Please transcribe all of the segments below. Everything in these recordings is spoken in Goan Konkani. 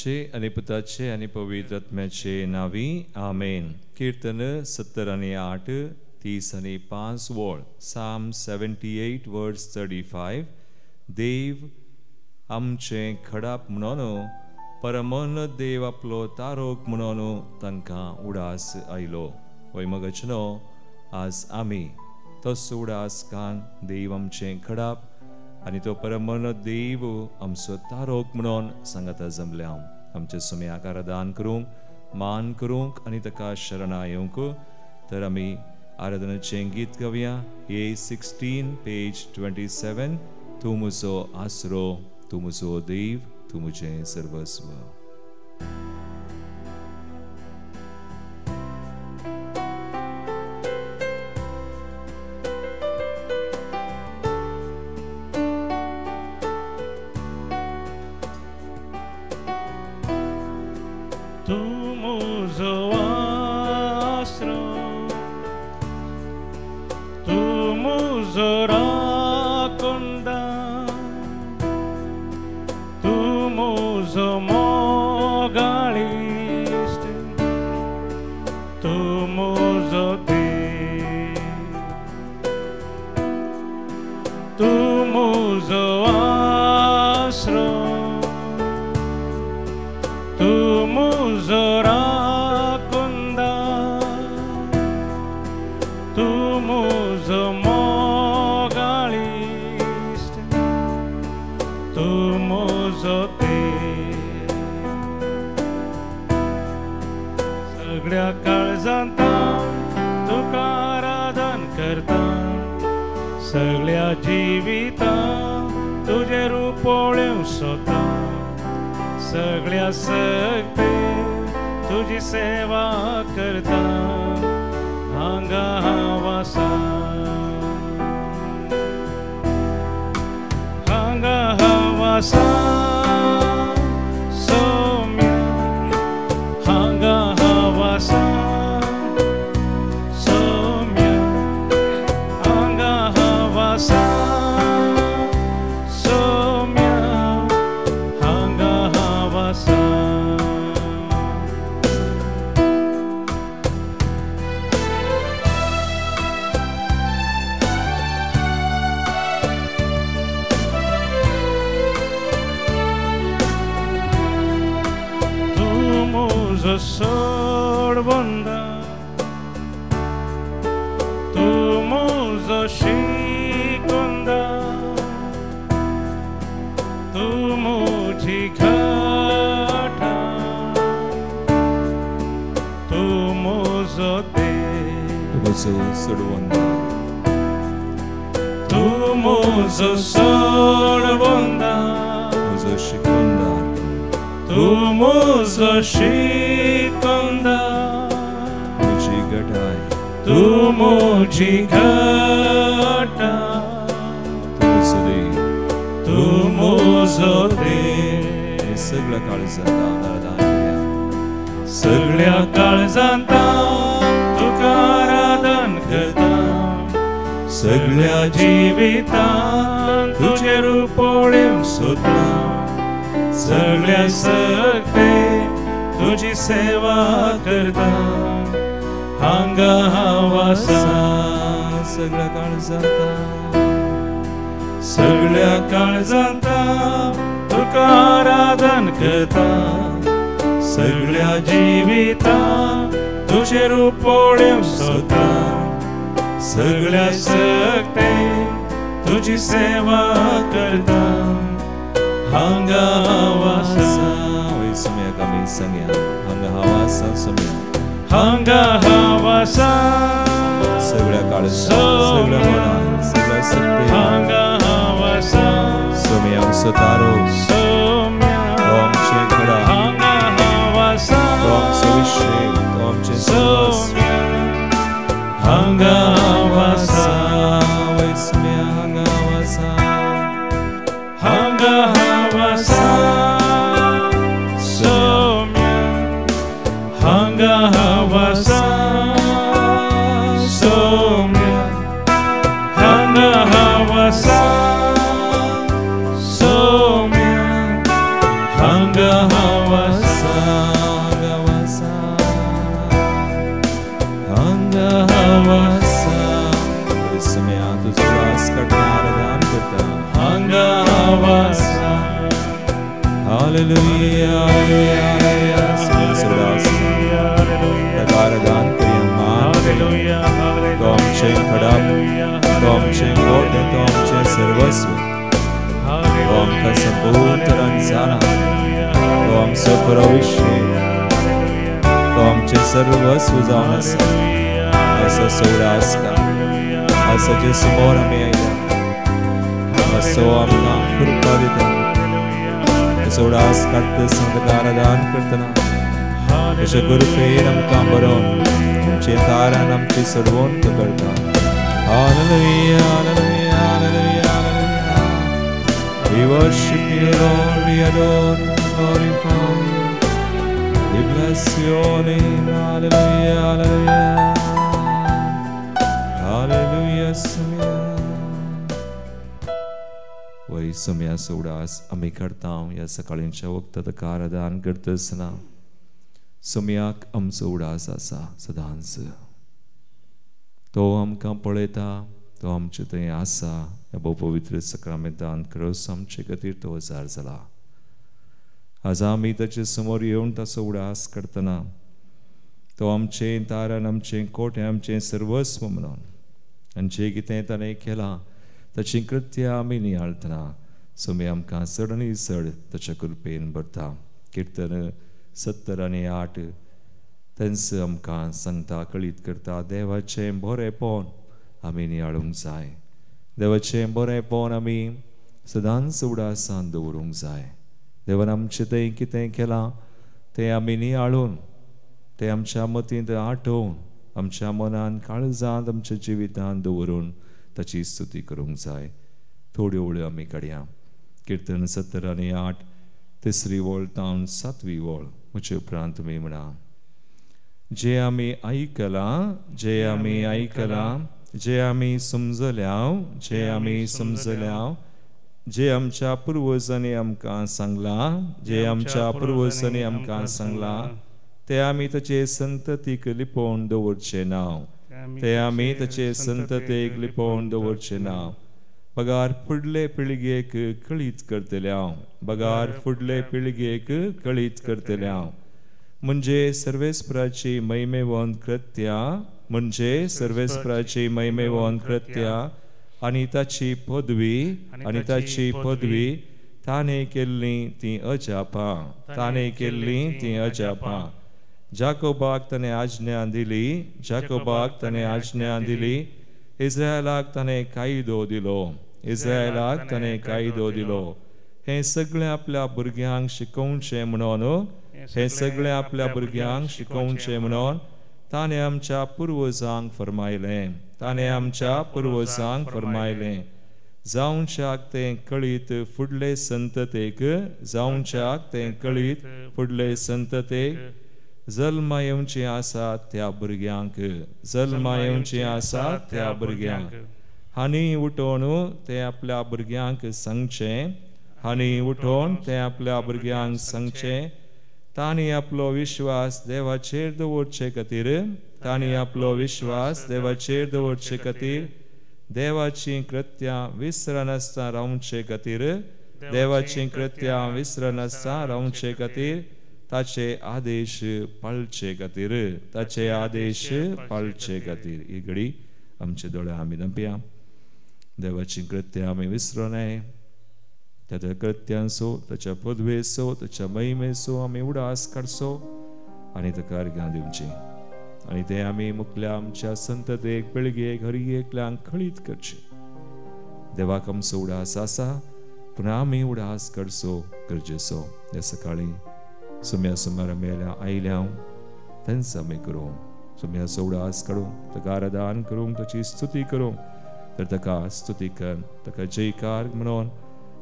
बापाचे आनी पुताचे आनी पवित्र आत्म्याचे नावी आमेन. कीर्तन 78 35 वळ, साम 78 वर्स 35. देव आमचें खडाप म्हणून, परमन देव आपलो तारोक म्हणून तांकां उडास आयलो. वय मगचनो आज आमी तसो उडास कान देव आमचें खडाप आनी तो परमन देव आमचो तारोक म्हणून सांगाता जमल्या. आमचे सुम्याक आराधन करूंक, मान करूंक आनी ताका शरणा येवंक. तर आमी आराधनाचें गीत गावया. A16 page 27. तूं म्हजो आसरो, तूं म्हजो देव, तूं म्हजें सर्वस्व. Hanga hawa. सर्वस्व, तो आमकां संपूर्ण जाणा, तो आमचो खरो विशय, तो आमचें सर्वस्व जावन आसा. असो उडास काड, आसाचे समोर आमी आयल्या, असो आमकां कृपा दिता. असो उडास काडटा ताका आराधन करतना अशे कृपेन आमकां बरोवन आमचे तारान आमची सोडवण तो करता. Hallelujah, hallelujah, hallelujah, hallelujah. We worship you, Lord, we adore you, glorify you. We bless your name. Hallelujah, hallelujah. Hallelujah, Samya. वय सम्या उडास आमी करता ह्या सकाळींच्या वखदां ताका आराधन करता आसतना सम्याक आमचो उडास आसा सदांच. तो आमकां पळयता, तो आमचे थंय आसा. ह्या भोव पवित्र सक्रामेंतान क्रोस आमचे खातीर तो हजार जाला. आज आमी ताचे समोर येवन ताचो उडास करतना तो आमचें तारण, आमचें कोटें, आमचें सर्वस्व म्हणून आनी जें कितें ताणें केलां ताचीं कृत्यां आमी नियाळतना सोमी आमकां चड आनी चड ताच्या कृपेन भरता. किर्तन 78 तेंच आमकां सांगता, कळीत करता, देवाचें बरेंपण आमी नियाळूंक जाय, देवाचें बरेंपण आमी सदांच उडासान दवरूंक जाय. देवान आमचें थंय कितें केलां तें आमी नियाळून, तें आमच्या मतींत आठोवन, आमच्या मनान, काळजांत, आमच्या जिवितांत दवरून ताची स्तुती करूंक जाय. थोड्यो वळ्यो आमी काडया. किर्तन 78 तिसरी वळ तावन 7वी वळ. म्हजे उपरांत तुमी म्हणा, जे आमी आयकलां, जे आमी आयकलां, जे आमी समजल्याव, जे आमी समजल्याव, जे आमच्या पुर्वजांनी आमकां सांगलां, जे आमच्या पुर्वजांनी आमकां सांगलां, ते आमी ताचे संततीक लिपोवन दवरचें नांव, ते आमी ताचे संततीक लिपोवन दवरचें नांव. बगार फुडले पिळगेक कळीत करतल्याव, बगार फुडले पिळगेक कळीत करतल्याव. म्हणजे सर्वेस्पराची महिमेवंत कृत्या, म्हणजे सर्वेस्पराची महिमेवंत कृत्या आनी ताची पदवी, आनी ताची पदवी, ताणें केल्लीं तीं अजापां, ताणें केल्लीं तीं अजापां. जाकोबाक ताणें आज्ञा दिली, जाकोबाक ताणें आज्ञा दिली, इस्रायलाक ताणें कायदो दिलो, इस्रायलाक ताणें कायदो दिलो. हें सगळें आपल्या भुरग्यांक शिकोवचें म्हणून, हें सगळें आपल्या भुरग्यांक शिकोवचें म्हणून ताणें आमच्या पुर्वजांक फरमायलें, ताणें आमच्या पुर्वजांक फरमायलें. जावच्याक तें कळीत फुडले संततेक, जावच्याक तें कळीत फुडले संततेक, जल्मा येवचें आसा त्या भुरग्यांक, जल्मा येवचें आसा त्या भुरग्यांक. हांणी उठोवन तें आपल्या भुरग्यांक सांगचें, हांणी उठोवन तें आपल्या भुरग्यांक सांगचें. तांणी आपलो विश्वास देवाचेर दवरचे खातीर, तांणी आपलो विश्वास देवाचेर दवरचे खातीर, देवाचीं कृत्यां विसरनासतना रावचे खातीर, देवाचीं कृत्यां विसरनासतना रावचे खातीर, ताचे आदेश पाळचे खातीर, ताचे आदेश पाळचे खातीर. ही घडी आमचे दोळे आमी धांपया. देवाचीं कृत्यां आमी विसरूं नये. ताच्या कृत्यांचो, ताच्या पदवेचो, ताच्या महिमेचो आमी उडास काडचो आनी ताका अर्घां दिवचीं. आनी तें आमी मुखल्या आमच्या संततेक, पिळगेक, हर एकल्यांक कळीत करचें. देवाक आमचो उडास आसा, पूण आमी उडास करचो गरजेचो. ह्या सकाळीं सुम्या सुमार आमी आयल्या तेंच आमी करूं. सुम्याचो उडास काडूंक, ताका आराधन करूंक, ताची स्तुती करूंक, तर ताका स्तुती कर, ताका जयकार म्हणून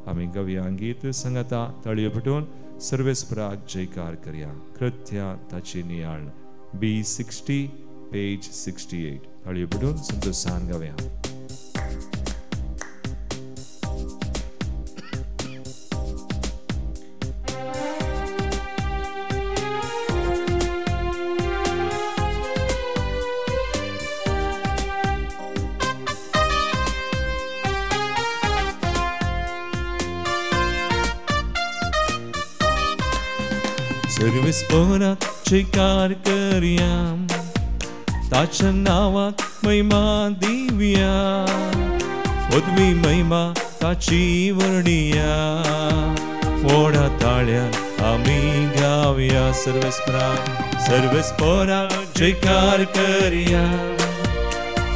आमी गवया गीत सांगता. ताळयो पेटोवन सर्वेस्पराक जयकार करया. कृत्या ताची नियाळ, B60 page 68. ताळयो पेटोवन संतोशान गावया. सर्वेस्पराक जयकार करया, ताच्या नांवाक महिमा दिवया, पदवी महिमा ताची वर्णिया व्हडा ताळ्यान आमी गावया सर्वेस्परा सर्वेस्परा जयकार करया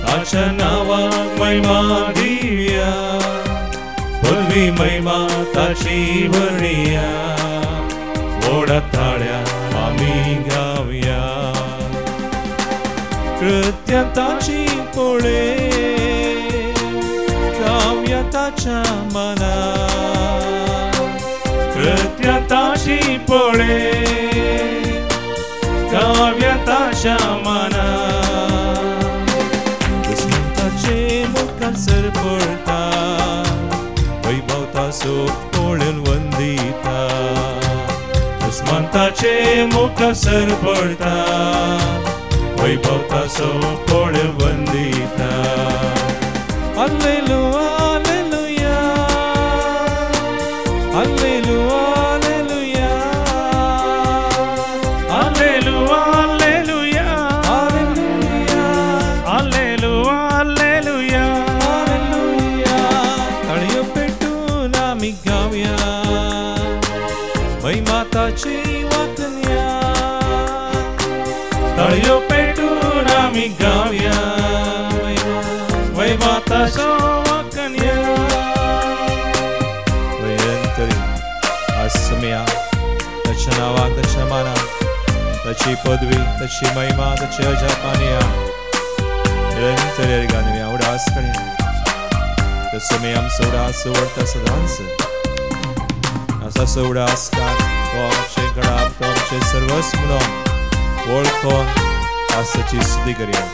ताच्या नांवाक महिमा दिवया पदवी महिमा ताची वर्णिया व्हडा ताळ्यान आमी गावया कृत्या ताची पळे गावया ताच्या मना कृत्या ताची पळे गावया ताच्या मना दुस्मनाचे मुखार सरपळटा वैभव ताचो पळोवन वंदिता दुस्मनाचे मुखार सरपळटा वैभव ताचो पळोवन Vandita Alleluia, alleluia, alleluia, alleluia, alleluia, alleluia, alleluia, alleluia, alleluia. ताळयो पेटून आमी गावया महिमा ताची वाकन्या ताळयो पेटून आमी गावया महिमा ताचो वाकन्या. निरंतरी आज समया ताच्या नांवाक ताच्या मानाक ताची पदवी ताची महिमा ताची अजापानिया निरंतरी गानव्या उडास करया तो समय आमचो उडास व्हरता सदांच आसा उडास कार तो आमचे घडाप तो आमचे सर्वस्व म्हणून वळखून आज ताची स्तुती करया.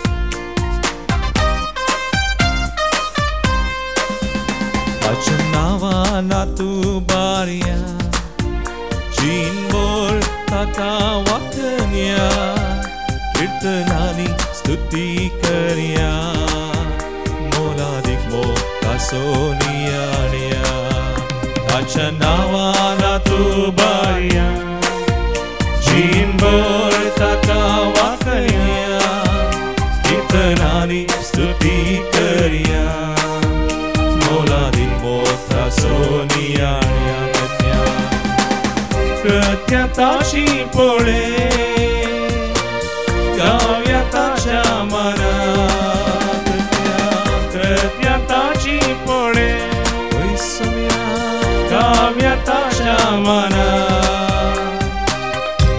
ताच्या नांवान तूं बारया जीणभर ताका वाकन्या कीर्तनांनी स्तुती करया मोलादीक मोग ताचो नियाळया ताच्या नांवान तूं बारया जीणभर ताका वाकन्या कीर्तनांनी स्तुती करया मोलादीक मोग ताचो नियाळया. कृत्या ताची पळे गावया ताच्या मना कृत्या ताची पळे गावया ताच्या मना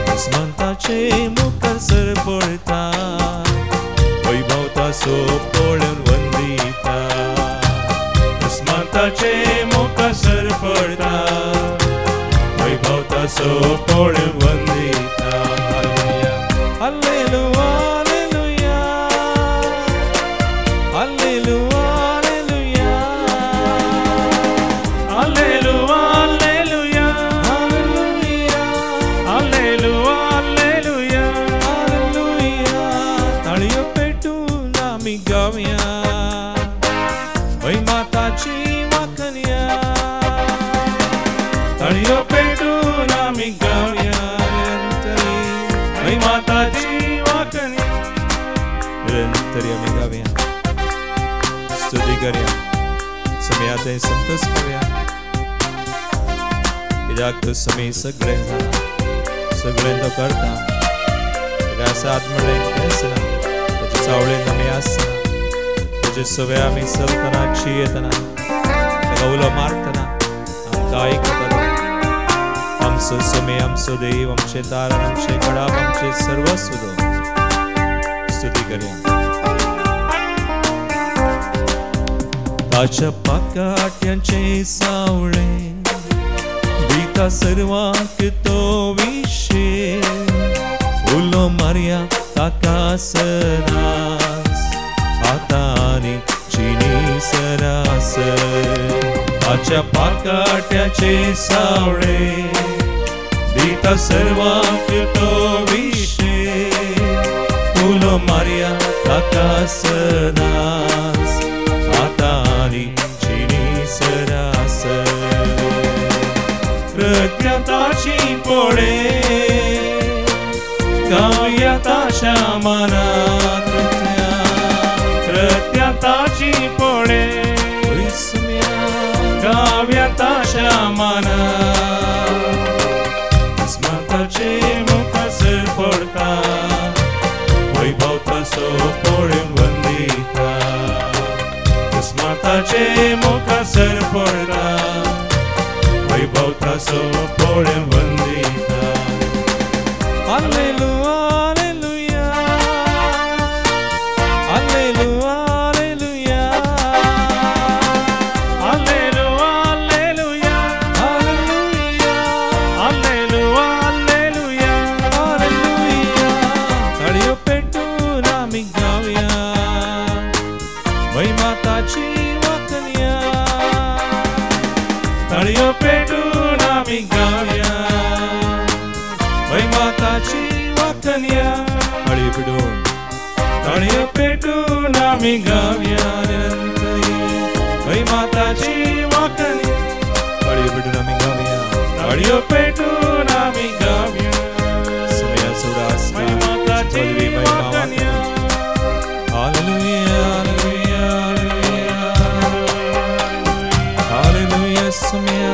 दुस्मनाचे मुखार सरपळटा वैभव ताचो पळोवन वंदिता दुस्मनाचे मुखार सरपळटा वैभव ताचो पळोवन Vandita. Alleluia, alleluia, alleluia, alleluia, alleluia, alleluia, alleluia, alleluia, alleluia. ताळयो पेटून आमी गावया महिमा ताची वाकन्या ताळयो पेटून आमी गावया महिमा ताची वाकन्या. निरंतरी आमी गावया स्तुती करया समया ते संतोष पावया कित्याक तो समी सगळें जाणा सगळें तो करता ताका साथ म्हणलें आसना ताचे सावळेन आमी आसना ताचे सवे आमी चलतना जियेतना ताका उलो मारतना आमकां आयकतलो. आमचो समी आमचो देव आमचे तारण आमचे घडाप आमचे सर्वस्व तो. स्तुती करया. ताच्या पाकाट्यांचे सावळे दिता सर्वांक तो विशे उलो मारया ताका सदांच आतां आनी जिणी सरासर. ताच्या पाकाट्याचे सावळे दिता सर्वांक तो विशे उलो मारया ताका सदांच आतां आनी जिणी सरासर. कृत्या ताची पळे गावया ताच्या मना कृत्या ताची पळे वैसम्या माना दुस्माताचे मुखासर पडता वैभव ताचो पळोवन वंदिता दुस्माताचे मुखासर पडता वैभव ताचो पळोवन Vandita. Hallelujah, hallelujah, hallelujah, hallelujah, hallelujah, hallelujah, hallelujah, hallelujah, hallelujah. ताळयो पेटून आमी गावया महिमा ताची वाखणया. ताळयो पेटून आमी गावया महिमा ताची वाखणया. ताळयो पेटून, ताळयो पेटून आमी गावया महिमा ताची वाखणया. ताळयो पेटून आमी गावया, ताळयो पेटून आमी गावया समया सोडा महिमा ताची वाखणया. Hallelujah, hallelujah, hallelujah. समया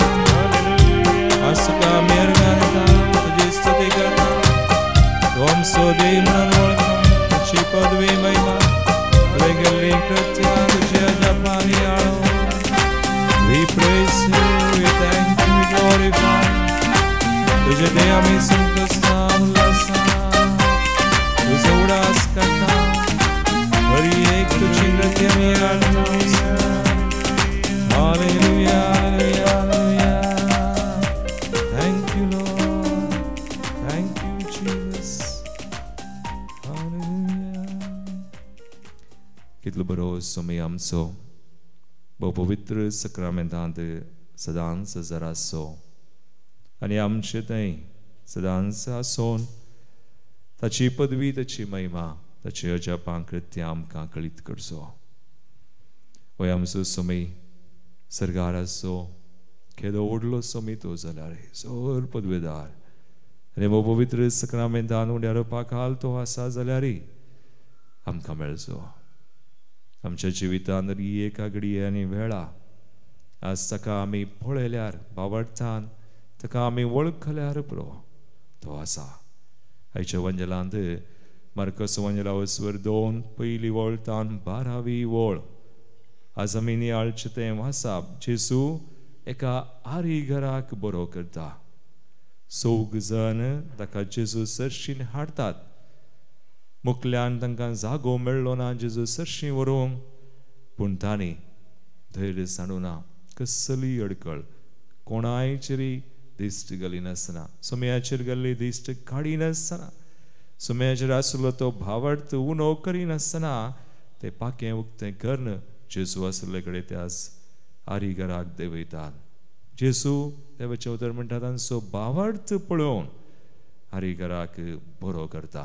आसुका मेहरबानता तुझी स्तुती करता. तूं आमचो देव म्हणून वळखता तुजी पदवी महिमा तुवें केल्लीं कृत्यां तुजी अजापां नियाळो. We praise you, we thank you, we glorify. तुजे देव आमी संतोषता उल्हासा तुजो उडास करता. हरी एक तुजी कृत्य आमी हाडटा. Hallelujah, hallelujah, hallelujah. Thank you, Lord. Thank you, Jesus. Hallelujah. कितलो बरो समय आमचो भोव पवित्र सक्रामेंतांत सदांच जरासो आनी आमचे थंय सदांच आसोन ताची पदवी ताची महिमा ताची अजापां कृत्यां आमकां कळीत करचो. होय आमचो समय सरकार आसो केदो व्हडलो समय तो जाल्यार सर पदवेदार आनी भोव पवित्र सक्रामेंतान उड्यार पाखाल तो आसा जाल्यार आमकां मेळचो. आमच्या जिवितांत एका घडये आनी वेळा आज ताका आमी पळयल्यार बावडतान ताका आमी वळखल्यार पुरो तो आसा. आयच्या वंजलांत मार्कस वंजला वसवर 2 पयली वळ तान 12वी वळ आज आमी नियाळचें तें वासाप. जेजू एका आरी घराक बरो करता. चौग जण ताका जेजू सरशीन हाडटात. मुखल्यान तांकां जागो मेळ्ळो ना जेजू सरशीं व्हरूंक, पूण तांणी धैर्य सांडूना, कसली अडकळ कोणायचेरी दिश्ट घालिनासतना, सुम्याचेर घाल्ली दिश्ट काडिनासतना, सुम्याचेर आसलो तो भावार्थ उणो करिनासतना ते पाकें उक्तें करून जेजू आसले कडेन त्याच आरी घराक देंवयतात. जेजू देवाचें उतर म्हणटा तांचो भावार्थ पळोवन आरी घराक बरो करता.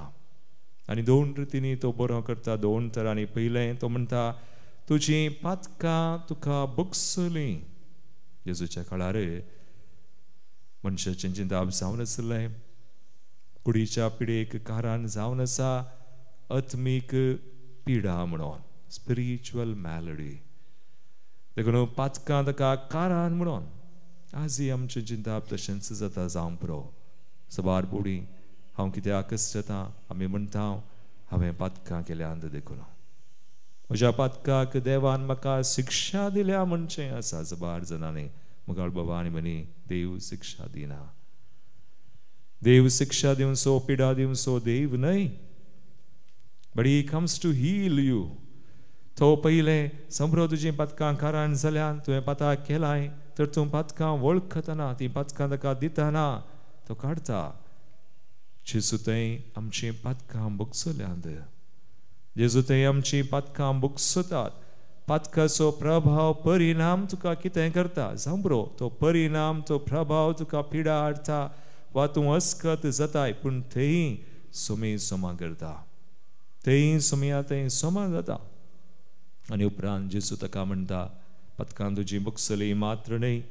आनी दोन रितींनी तो बरो करता, दोन तरांनी. पयलें तो म्हणटा तुजी पातकां तुका भोगसलीं. जेजूच्या काळार मनशाचें चिंताप जावन आसलें, कुडीच्या पिडेक कारण जावन आसा आत्मीक पिडा म्हणून, स्पिरिच्युअल मॅलडी. देखून पातकां ताका कारण म्हणून आजय आमचें चिंताप तशेंच जाता जावंक पुरो. सबार पुडी हांव कित्याक जाता आमी म्हणटा हांवें पातकां केल्यांत देखून म्हज्या पातकाक देवान म्हाका शिक्षा दिल्या म्हणचें आसा. सबार जणांनी मुखार बाबा आनी म्हणी देव शिक्षा दिना, देव शिक्षा दिवचो पिडा दिवचो देव न्हय, but he comes to heal you. तो पयलें समरो तुजीं पातकां कारण जाल्यान तुवें पाताक केलाय तर तूं पातकां वळखतना तीं पातकां ताका दितना तो काडटा. जेजू थंय आमचीं पातकां भोगसल्यांत, जेजू थंय आमचीं पातकां भोगसतात. पातकाचो प्रभाव परिणाम तुका कितें करता जांबरो, तो परिणाम तो प्रभाव तुका पिडा हाडटा वा तूं अस्कत जाताय, पूण थंय सुमी सोमा करता, थंय सुमया थंय सोमा जाता. आनी उपरांत जेजू ताका म्हणटा पातकां तुजी भोगसली मात्र न्हय,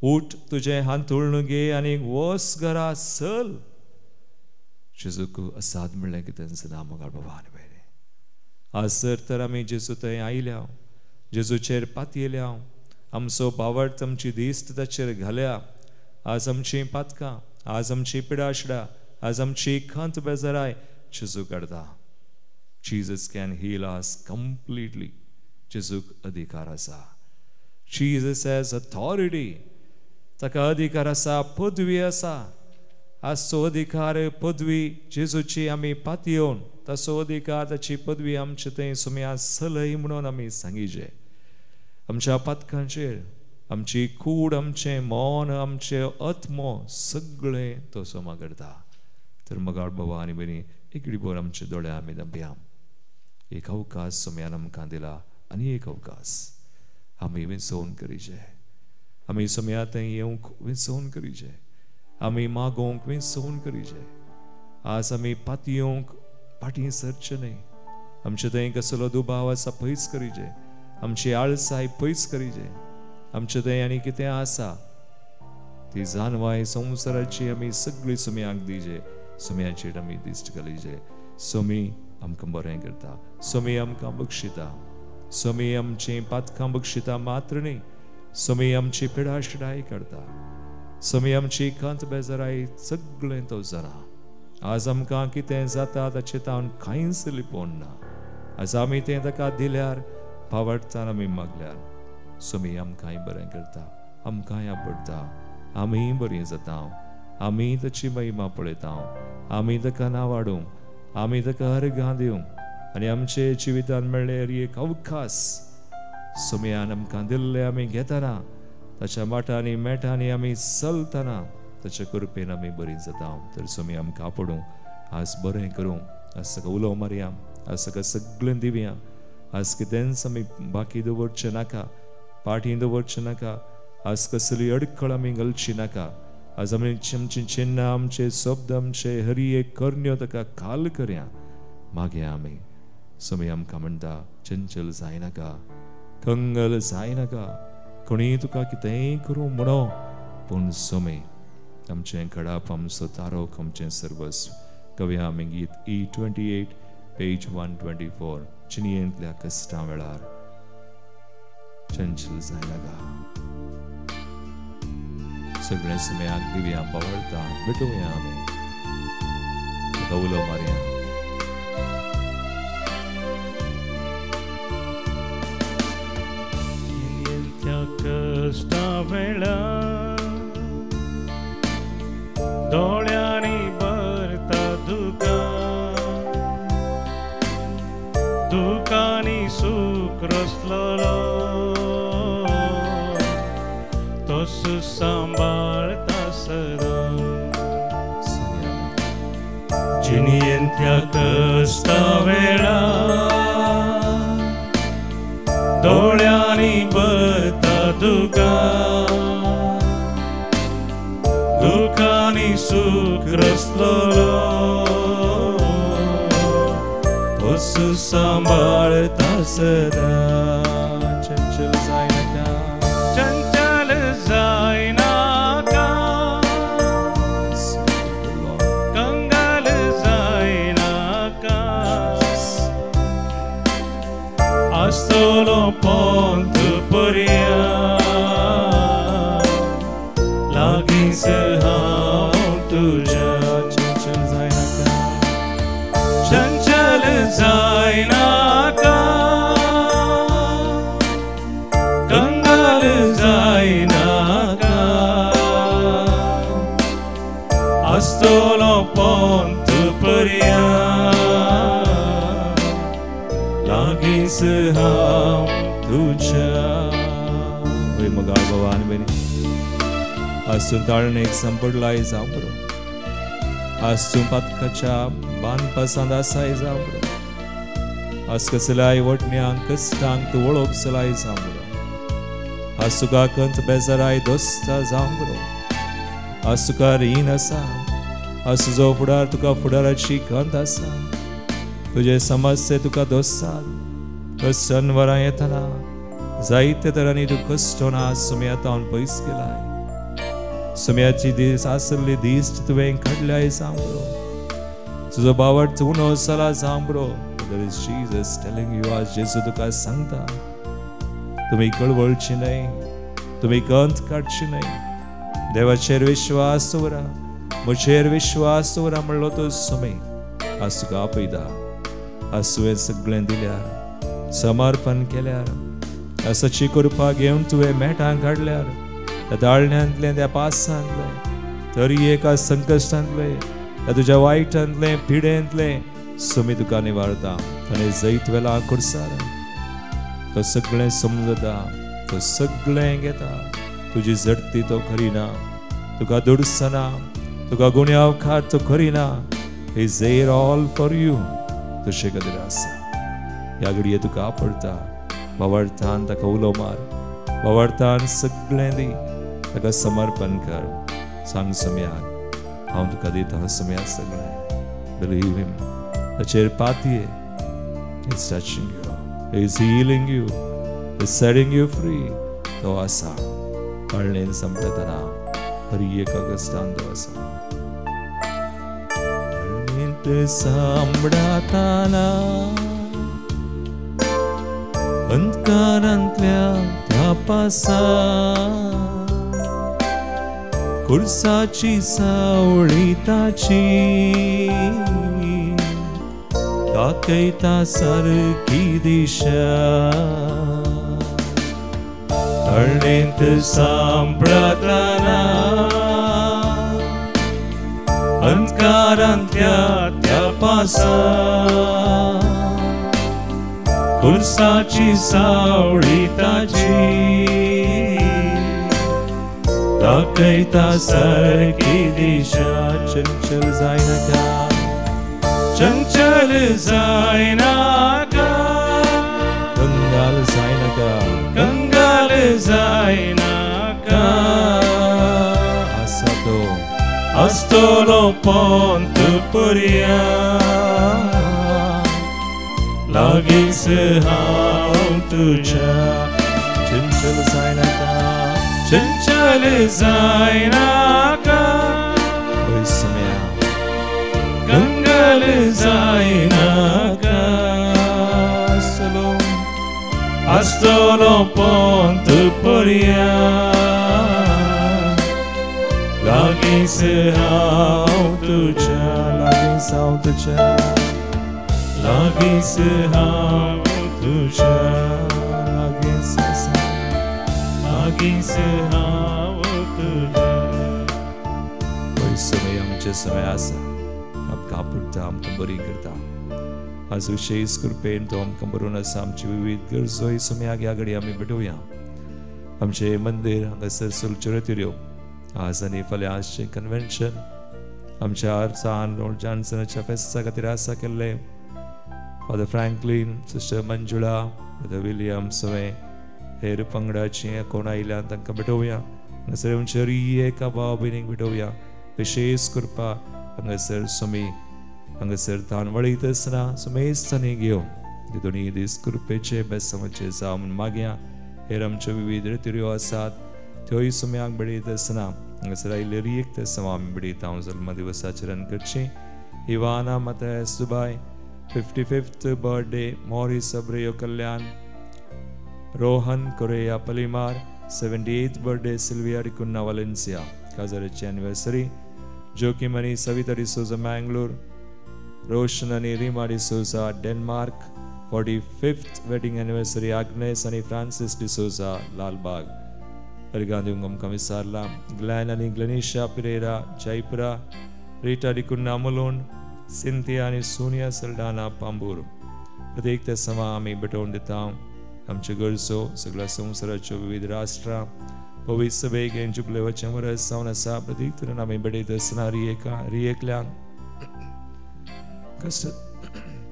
उठ तुजें हांतुळण घे आनी वस घरा चल. जेजूक असाद म्हणलें कितेंच ना मुखार बाबा आनी भयणी. आज सर तर आमी जेजू थंय आयल्या, जेजूचेर पातयेल्या, आमचो बावड आमची दिश्ट ताचेर घाल्या, आज आमची पातकां, आज आमची पिडाशिडा, आज आमची खंत बेजाराय जेजू काडता. Jesus can heal us completely. जेजूक अधिकार आसा. Jesus has authority. ताका अधिकार आसा, पदवी आसा. आजचो अधिकार पदवी जेजूची आमी पातयेवन ताचो अधिकार ताची पदवी आमचे थंय सुमया सलय म्हणून आमी सांगिजे. आमच्या पातकांचेर आमची कूड, आमचें मन, आमचें आत्मो सगळें तो सोमा करता. तर मगाळ बाबा आनी भयणी एकडे भर आमचे दोळे आमी दबया. एक अवकाश सोम्यान आमकां दिला आनी एक अवकाश आमी विंचोवन करीचे. आमी सोम्या थंय येवंक विंचोवन करीचे. आमी मागोवंक विंचोवन करीचे. आज आमी पातयेवंक फाटीं सरचें न्हय. आमचे थंय कसलो दुबाव आसा पयस करीचे. आमची आळसाय पयस करीचे. आमचे थंय आनी कितें आसा ती जानवाय संवसाराची आमी सगळी सोम्याक दिजे. सोम्याचेर आमी दिश्ट घालीजे. सोमी आमकां बरें करता. सोमी आमकां बक्षिता. सोमी आमचीं पातकां बक्षिता मात्र न्ही, सोमी आमची पिडाशिडाय करता. सोमी आमची खंत बेजाराय सगळें तो जाणा. आज आमकां कितें जाता ताचें तावन कांयच लिपोवन ना. आज आमी तें ताका दिल्यार, पावडटान आमी मागल्यार सोमी आमकांय बरें करता, आमकांय आवडटा. आमीय बरीं जाता. आमी ताची महिमा पळयता. आमी ताका नांव वाडूं, आमी ताका अर्घां दिवं आनी आमचे जिवितान मेळ्ळेर एक अवकाश सोम्यान आमकां दिल्ले आमी घेतना, ताच्या वाटांनी मेटांनी आमी चलतना ताच्या कृपेन आमी बरीं जाता. तर सोमी आमकां आपोडूं, आज बरें करूं, आज ताका उलो मारया, आज ताका सगळें दिवया. आज कितेंच आमी बाकी दवरचें नाका, पाटी दवरचें नाका. आज कसली अडखळ आमी घालची नाका. आज आमी आमची चिन्नां, आमचे शब्द, आमचे हरी एक करण्यो ताका काल करया. मागीर आमी सोमी आमकां म्हणटा, चंचल जायनाका, कंगल जायनाका, कोणीय तुका कितेंय करूं म्हणो, पूण सोमी आमचें घडाप, आमचो तारोक, आमचें सर्वस्व. कवया आमी गीत E28 page 124. चिनयेंतल्या कश्टां वेळार चंचल जायनाका. सगळें सुम्याक दिवया, पावळटा भेटोवया आमी, ताका उलो मारया. कश्टां वेळार दोळ्यांनी भरता दुकां, दुकांनी सूख रसलो तो सांबाळता सदां. जिणेंतल्या कश्टां वेळार दोळ्यांनी भरता दुकां, दुकांनी सूख रसलो तो सांबाळता सदां. चंचल जायनाका, चंचल जायनाका, कंगाल जायनाका, आसतलो पोंत पर्या लागींच हांव तुज्या. चंचल जायनाका, चंचल जायनाका, कंगाल जायनाका, आसतलो पोंत पर्या लागींच हांव तुज्या. वय मगाळ बाबा आनी भयणी, आज तूं ताळणेक सांपडलाय जावं बरो, आज तूं पातकाच्या बांदपासांत आसाय जावं बरो, आज कसल्याय वटण्यांक कश्टांक तूं वळख चलाय जावं बरो, आज तुका खंत बेजाराय दोस्ता जावं बरो, आज तुका रीण आसा, आज तुजो फुडार तुका फुडाराची खंत आसा, तुजे समस्ये तुका दोस्तात, कश्टान वरां येतना जायते तरांनी तूं कश्टोन आज सुम्या तावन पयस केलाय. सुम्याची दीस आसली दीस तुवें काडल्याय जावं बरो, तुजो बावट उणो जाला जावं बरो. There is Jesus telling you, आज जेजू तुका सांगता, तुमी कळवळची न्हय, तुमी खंत काडची न्हय. देवाचेर विश्वास दवरा, म्हजेर विश्वास दवरा म्हणलो तो सुमी आज तुका आपयता. आज तुवें सगळें दिल्यार, समर्पण केल्यार, आसाची कृपा घेवन तुवें मेटां काडल्यार, त्या दाळण्यांतलें, त्या पासांतलें, तरी एका संकश्टांतलें, त्या तुज्या वायटांतलें, पिडेंतलें सुमी तुका निवारता. ताणें जैत वेला कुर्सार, तो सगळें समजता, तो सगळें घेता. तुजी झडती तो करिना, तुका दुडसना, तुका गुन्यांवकार तो करिना. He is there all for you. तुजे खातीर आसा. ह्या घडये तुका आपडता, बावडतान ताका उलो मार, बावडतान सगळें दी, ताका समर्पण कर. सांग सम्याक, हांव तुका दिता सम्या सगळें. Believe him. ताचेर पातये. He is touching you, he is healing you, he is setting you free. तो आसा कळणेन संपतना हर एका कश्टान तो आसा. कळणेंत सांबडाताना अंधकारांतल्या त्या पासा, कुर्साची सावळी ताची दाखयता सारकी दिशा. तळणेंत सांपडताना अंधकारांतल्या त्या पासा, कुर्साची सावळी ताची दाखयता सारकी दिशा. चंचल जायनाका, चंचल जायनाका, कंगाल जायनाका, कंगाल जायनाका. आसा तो आसतलो पोंत पर्यान, लागींच हांव तुज्या. चंचल जायनाका, चंचल जायनाका, सम्या कंगाल जायनाका. आसतलो आसतलो पोंत पर्यान, लागींच हांव तुज्या, लागींच हांव तुज्या, लागींच हांव तुज्या, लागींच आसा, लागींच हांव तुज्या. पळय समय आमचे समय आसा, आमकां पुरता, आमकां बरी करता. आज विशेष कृपेन तो आमकां बरोवन आसा. आमची विविध गरजोय सम्याक ह्या घडी आमी भेटोवया. आमचें मंदीर हांगासर सुलचरतिऱ्यो आज आनी फाल्यां आजचें कन्वेन्शन आमच्या सान रोल जॉन्सनाच्या फेस्ता खातीर आसा केल्लें. Father Franklin, sister Manjula, brother William सगळें हेर पंगडाचीं कोण आयल्यान तांकां भेटोवया. हांगासर आमच्या एका भाव भयणीक भेटोवया. विशेष कृपा हांगासर सुमी हांगासर तान वळीत आसतना सुमेस्तांनी घेवन ते दोनी दीस कृपेचे बेसमाचे जावं म्हूण मागया. हेर आमच्यो विविध रितिऱ्यो आसात त्योय सुम्याक भेटयत आसतना हांगासर आयिल्ले एक ते समा आमी भेटयता. हांव जल्म दिवसाचरण करची. Ivana Mathias Dubai 55th birthday, Morris Abreu Kalyan, Rohan Correa Palimar 78th birthday, Sylvia D'Cunha Valencia काजाराची anniversary, Joachim आनी सविता डिसोजा मँगलोर, रोशन आनी Rima D'Souza Denmark, 45th wedding anniversary, Agnes आनी फ्रांसीस डिसोजा लालबाग. अर्गां दिवंक आमकां विसारला. ग्लॅन आनी ग्लेनिशा पिरेरा जयपुरा, रिटा डिकुन्ना मुलोंड, सिंथिया आनी सोनिया सल्डाना पांबूर. प्रत्येक ते समा आमी भेटोवन दिता आमच्यो गरजो सगळ्या संवसाराच्यो विविध राष्ट्रां पवित्र सभेक हें जुबलेवाचें वरस जावन आसा. प्रत्येक तरेन आमी भेटयत आसतना रियेकल्यांक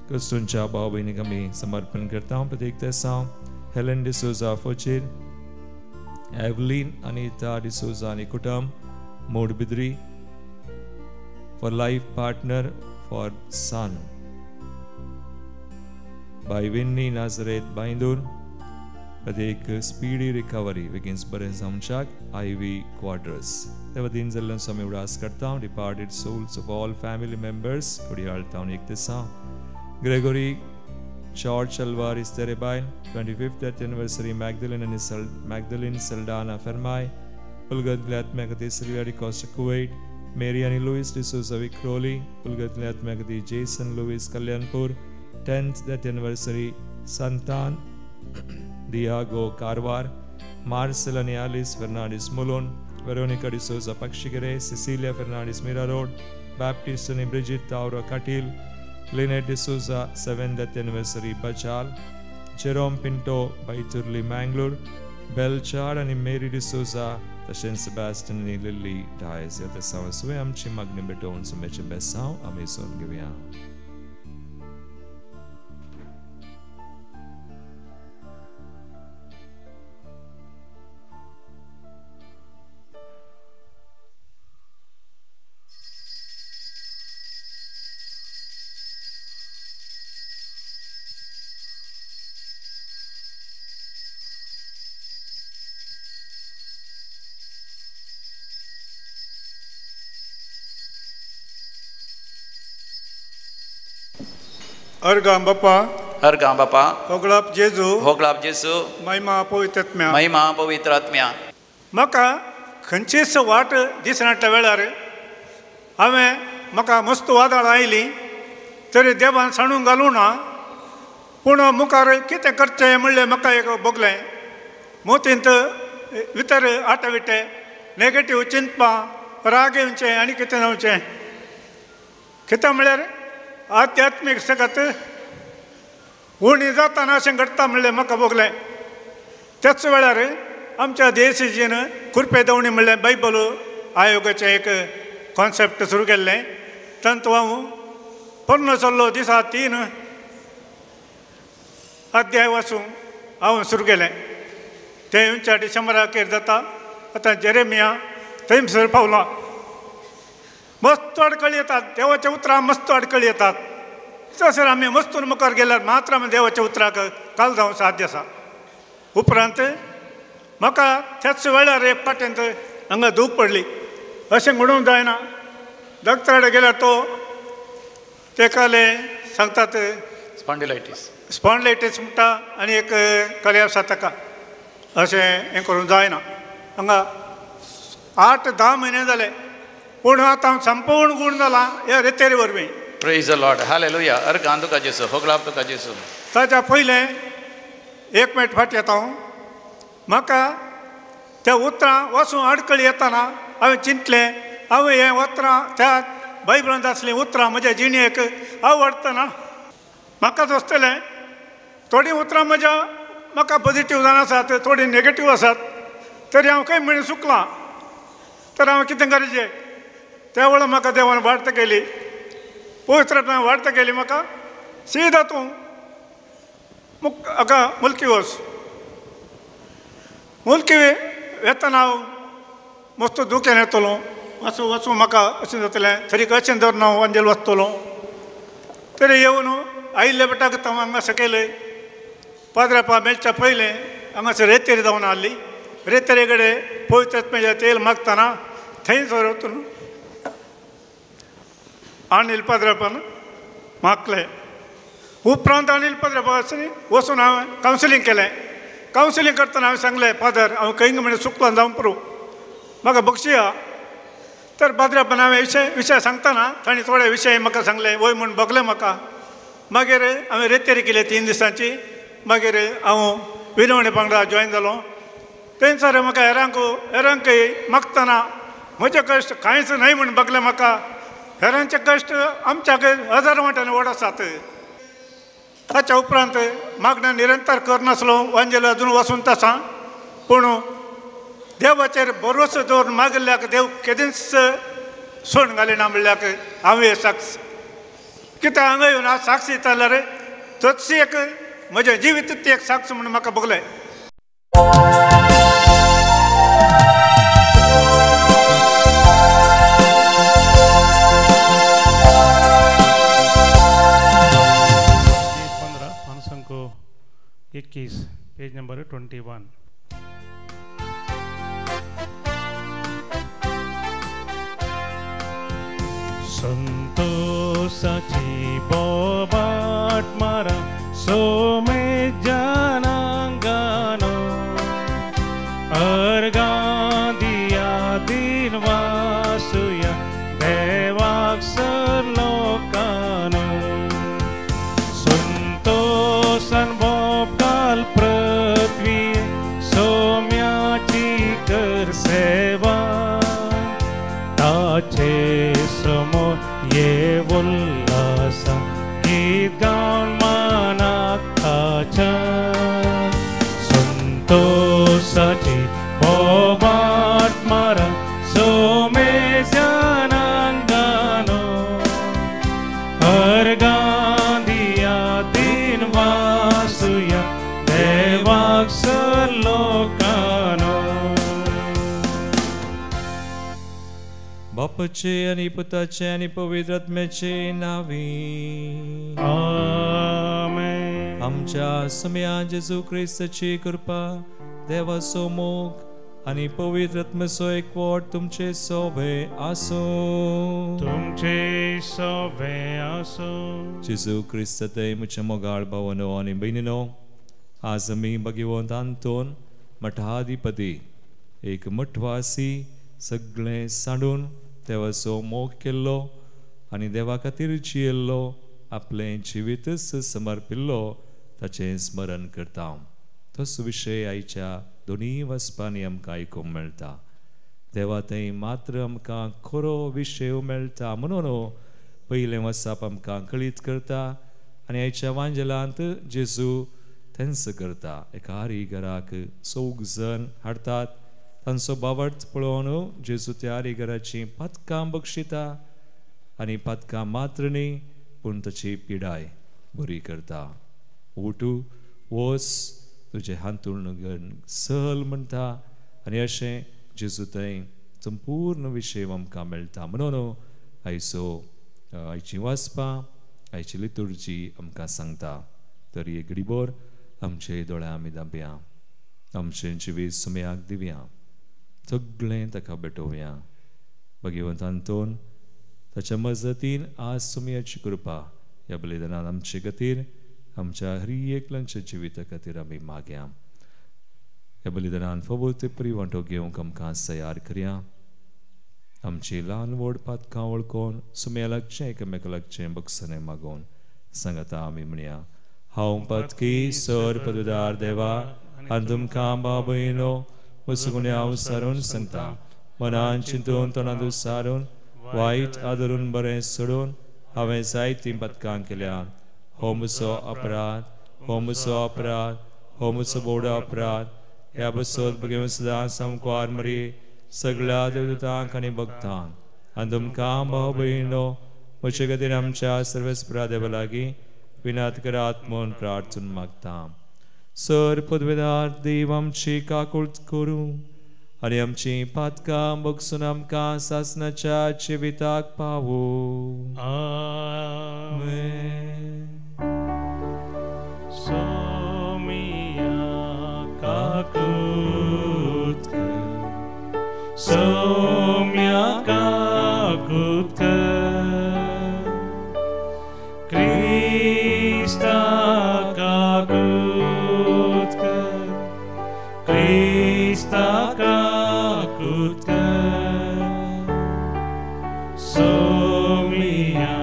क्रिस्तूंच्या भाव भयणीक आमी समर्पण करता. प्रत्येक तेसांव हेलन डिसोजा फोचीर, एवलीन अनिता डिसोजा आनी कुटुंब, Moodbidri, for life partner for son by Winnie Nazareth Byndoor. प्रत्येक स्पीडी रिकवरी बेगीन बरें जावच्याक I V Quadros. ते वतीन जाल्ल्यान आमी उडास करता. Departed souls of all family members Kodiyal town एक दिसा. Gregory George Alvares Terebail 25th death anniversary, Magdalene आनी मॅगदलीन सल्डाना फेर्माय, उलगतल्या आत्म्या खातीर सिल्विया डिकॉस्टा कुवैट, मेरी आनी लुईस डिसोजा विक्रोली, उलगतल्या आत्म्या खातीर Jason Luis Kalyanpur, 10th death anniversary Santan Diego Karwar, Marcel आनी Alice Fernandes Mulund, Veronica D'Souza Pakshigere, Cecilia Fernandes Mira Road, Baptist आनी Brigitte Tavro Kateel, Lynette D'Souza 7th death anniversary Bachal, Jerome Pinto Baiturli Mangalore, Belchard आनी मेरी डिसोजा तशेंच सेबास्टन आनी लिल्ली डायस. ह्या तेसांव सुवें आमची मागणी भेटोवन सुमेचें बेसांव आमी सोन घेवया. अर्गां बापा, अर्गां बापा, होगळाप जेजू, होगळाप जेजू, महिमा पवित्र आत्म्या, महिमा पवित्र आत्म्या. म्हाका खंयचीच वाट दिसनाटल्या वेळार हांवें म्हाका मस्त वादळां आयलीं तरी देवान सांडून घालूं ना, पूण मुखार कितें करचें म्हणलें म्हाका एक भोगलें. मोतींत भितर आटाविटे नेगेटीव चिंतपां, राग येवचें आनी कितें जावचें. कितें म्हळ्यार आध्यात्मीक सगत उणी जाताना अशें घडटा म्हणलें म्हाका भोगलें. त्याच वेळार आमच्या देसीजीन कुर्पे दवणी म्हणलें बायबल आयोगाचें एक कॉन्सेप्ट सुरू केल्लें. तातूंत हांव पोन्नो चल्लो दिसा 3 अध्याय वाचूंक हांव सुरू केलें. तें येवच्या डिसेंबराकेर जाता. आतां जेरेमिया थंयसर पावला. मस्त अडकळी येतात देवाच्या उतरां, मस्त अडकळी येतात. तसर आमी मस्तून मुखार गेल्यार मात्र आमी देवाच्या उतराक काल जावं साध्य आसा. उपरांत म्हाका त्याच वेळार एक पाट्यांत हांगा दूख पडली. अशें म्हणूंक जायना, डॉक्टरा कडेन गेल्यार तो तेकाले सांगतात स्पॉन्डिलायटीस, स्पॉन्डिलायटीस म्हणटा आनी एक कले आसा ताका. अशें हें करूंक जायना. हांगा 8-10 म्हयने जाले, पूण आतां हांव संपूर्ण गूण जाला ह्या रेतेरी वरवीं. प्रेज the Lord, hallelujah. अर्गां तुका जेजू, होगळाप तुका जेजू. ताच्या पयलें एक मिनट फाटीं येता हांव. म्हाका त्या उतरां वचूं आडकळी येताना हांवें चिंतलें, हांवें हें उतरां त्या बायबलांत आसलीं उतरां म्हज्या जिणेक आवडटना म्हाका दिसतलें. थोडीं उतरां म्हज्या म्हाका पॉझिटीव जावन आसात, थोडीं नेगेटीव आसात, तरी हांव खंय म्हणून चुकलां तर हांव कितें गरजें. त्या वेळार म्हाका देवान वार्ता केली, पवित्र वार्ता केली म्हाका, सीधा तूं हाका मुल्की वच. मुल्की वेतना हांव मस्त दुखेन येतलो, वचूं वचूं म्हाका अशें जातलें, तरी कशें धरून हांव वांजेल वचतलो. तरी येवन आयिल्ले बेटाक हांव हांगा सकयल पाद्रापा मेळच्या पयलें हांगासर रेतेरी जावन आहली. रेतेरे कडेन पवित्र आत्म्याचें तेल मागतना थंयसर वचून अनिल पाद्रापान मागलें. उपरांत अनिल पाद्रापा वचून हांवें कावन्सिलींग केलें. कावन्सिलींग करतना हांवें सांगलें, फादर हांव खंय म्हणून चुकलां जावं पुरो, म्हाका बक्षिया. तर पाद्रापान हांवें विशय सांगतना तांणी थोडे विशय म्हाका सांगले, वय म्हूण भोगलें म्हाका. मागीर हांवें रेतेरी केली 3 दिसांची. मागीर हांव विनवणी पंगडा जॉयन जालो. थंयसर म्हाका हेरांकय मागतना म्हजे कश्ट कांयच न्हय म्हूण भोगलें म्हाका. हेरांचे कश्ट आमच्या हजारो वांट्यान व्हड आसात. ताच्या उपरांत मागणें निरंतर करनासलो, वांजेल अजून वचून आसा, पूण देवाचेर भरवसो दवरून मागिल्ल्याक देव केदींच सोड घालिना म्हणल्याक हांव साक्ष कित्याक हांगा येवन हांव साक्ष दिता जाल्यार तोच एक म्हजें जिवीत ती एक साक्ष म्हूण म्हाका भोगलें. 21, पेज नंबर 21. संतोषाची बोबाट मारा सोमे जनांगानो, अर्गां दिया बापाचे आनी पुताचे आनी पवित्र आत्म्याचे नांवी आमेन. आमच्या सम्या जेजू क्रिस्ताची कृपा, देवाचो मोग आनी पवित्र आत्म्याचो एकवट तुमचे सोबे आसूं. तुमचे सोबे आसूं. जेजू क्रिस्त थंय म्हज्या मोगाळ भावानो आनी भयणीनो, आज आमी भगवंत आंतोन मठाधिपती एक मठवासी सगळें सांडून देवाचो मोग केल्लो आनी देवा खातीर जियेल्लो, आपलें जिवीतच समर्पिल्लो ताचें स्मरण करता. तोच विशय आयच्या दोनूय वचपांनी आमकां आयकूंक मेळटा. देवा थंय मात्र आमकां खरो विशय मेळटा म्हणून पयलें वचप आमकां कळीत करता आनी आयच्या वांजेलांत जेजू तेंच करता. एका आरी घराक चौग जण हाडटात, तांचो बावट पळोवन जेजू त्या आरी घराची पातकां बक्षिता आनी पातकां मात्र न्ही पूण ताची पिडाय बरी करता. उठू वच तुजें हांतूण सहल म्हणटा आनी अशें जेजू थंय संपूर्ण विशय आमकां मेळटा. म्हणून आयचो आयची वाचपां आयची लितुर्जी आमकां सांगता. तर एक घडीभर आमचे दोळे आमी धांपया, आमचें जिवीत सुमयाक दिवया, सगळें ताका भेटोवया. भगवंत आंतोन ताच्या मजतीन आज सुमयाची कृपा ह्या बलिदानान आमचे खातीर, आमच्या हरी एकल्यांच्या जिविता खातीर आमी मागया. ह्या बलिदानान फावो ते परी वांटो घेवंक आमकां तयार करया. आमची ल्हान व्हड पातकां वळखून सुमया लागचें एकामेका लागचें बक्षणें मागोवन सांगता आमी म्हणया. हांव पातकी सर पदुदार देवा आनी तुमकां भाव भयणो म्हजो हांव सारून सांगता. मनान चिंतून तोंडांत सारून वायट आदरून बरें सोडून हांवें जायतीं पातकां केल्यात. हो म्हजो अपराध, हो म्हजो अपराध, हो म्हजो बोडो अपराध. ह्या बसत भगवंत सदां सामकार मरी सगळ्या देवदूतांक आनी भक्तांक आनी तुमकां भाव भयणो म्हजे खातीर आमच्या सर्वेस्परा देवा लागीं विनात करात म्हूण प्रार्थून मागता. सर पदवेदार देव आमची काकूळट करूं आनी आमची पातकां बगसून आमकां सासणाच्या जिविताक पावूं. आमेन. सोमिया काकूत कर, सोम्या काकूत कर, क्रिस्ता काकूत कर, क्रिस्ता काकूत कर, सोमिया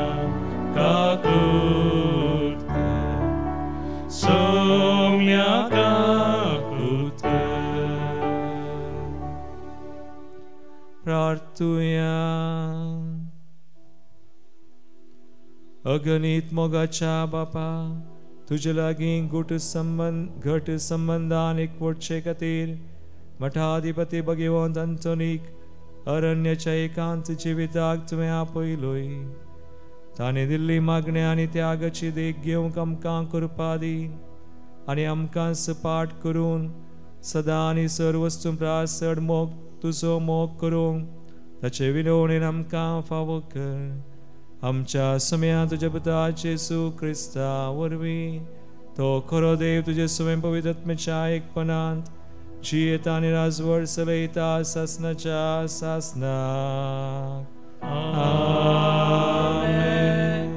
काकूत कर, सोम्या काकूत कर. प्रार्थुया. अगणीत मोगाच्या बापा, तुजे लागीं घट संबंदान एकवटचे खातीर मठाधिपती भगवंत आंतोनीक अरण्याच्या एकांत जिविताक तुवें आपयलोय. ताणें दिल्ली मागण्या आनी त्यागाची देख घेवंक आमकां कृपा दी आनी आमकां सपाट करून सदां आनी सर वस्तू प्रास चड मोग तुजो मोग करूंक ताचे विनवणेन आमकां फावो कर. आमच्या सम्या तुज्या पुता जेजू क्रिस्ता वरवीं तो खरो देव तुजे स्वयं पवित्र आत्म्याच्या एकपणांत जियेता आनी राजवट चलयता सासणाच्या सासणाक. आमेन.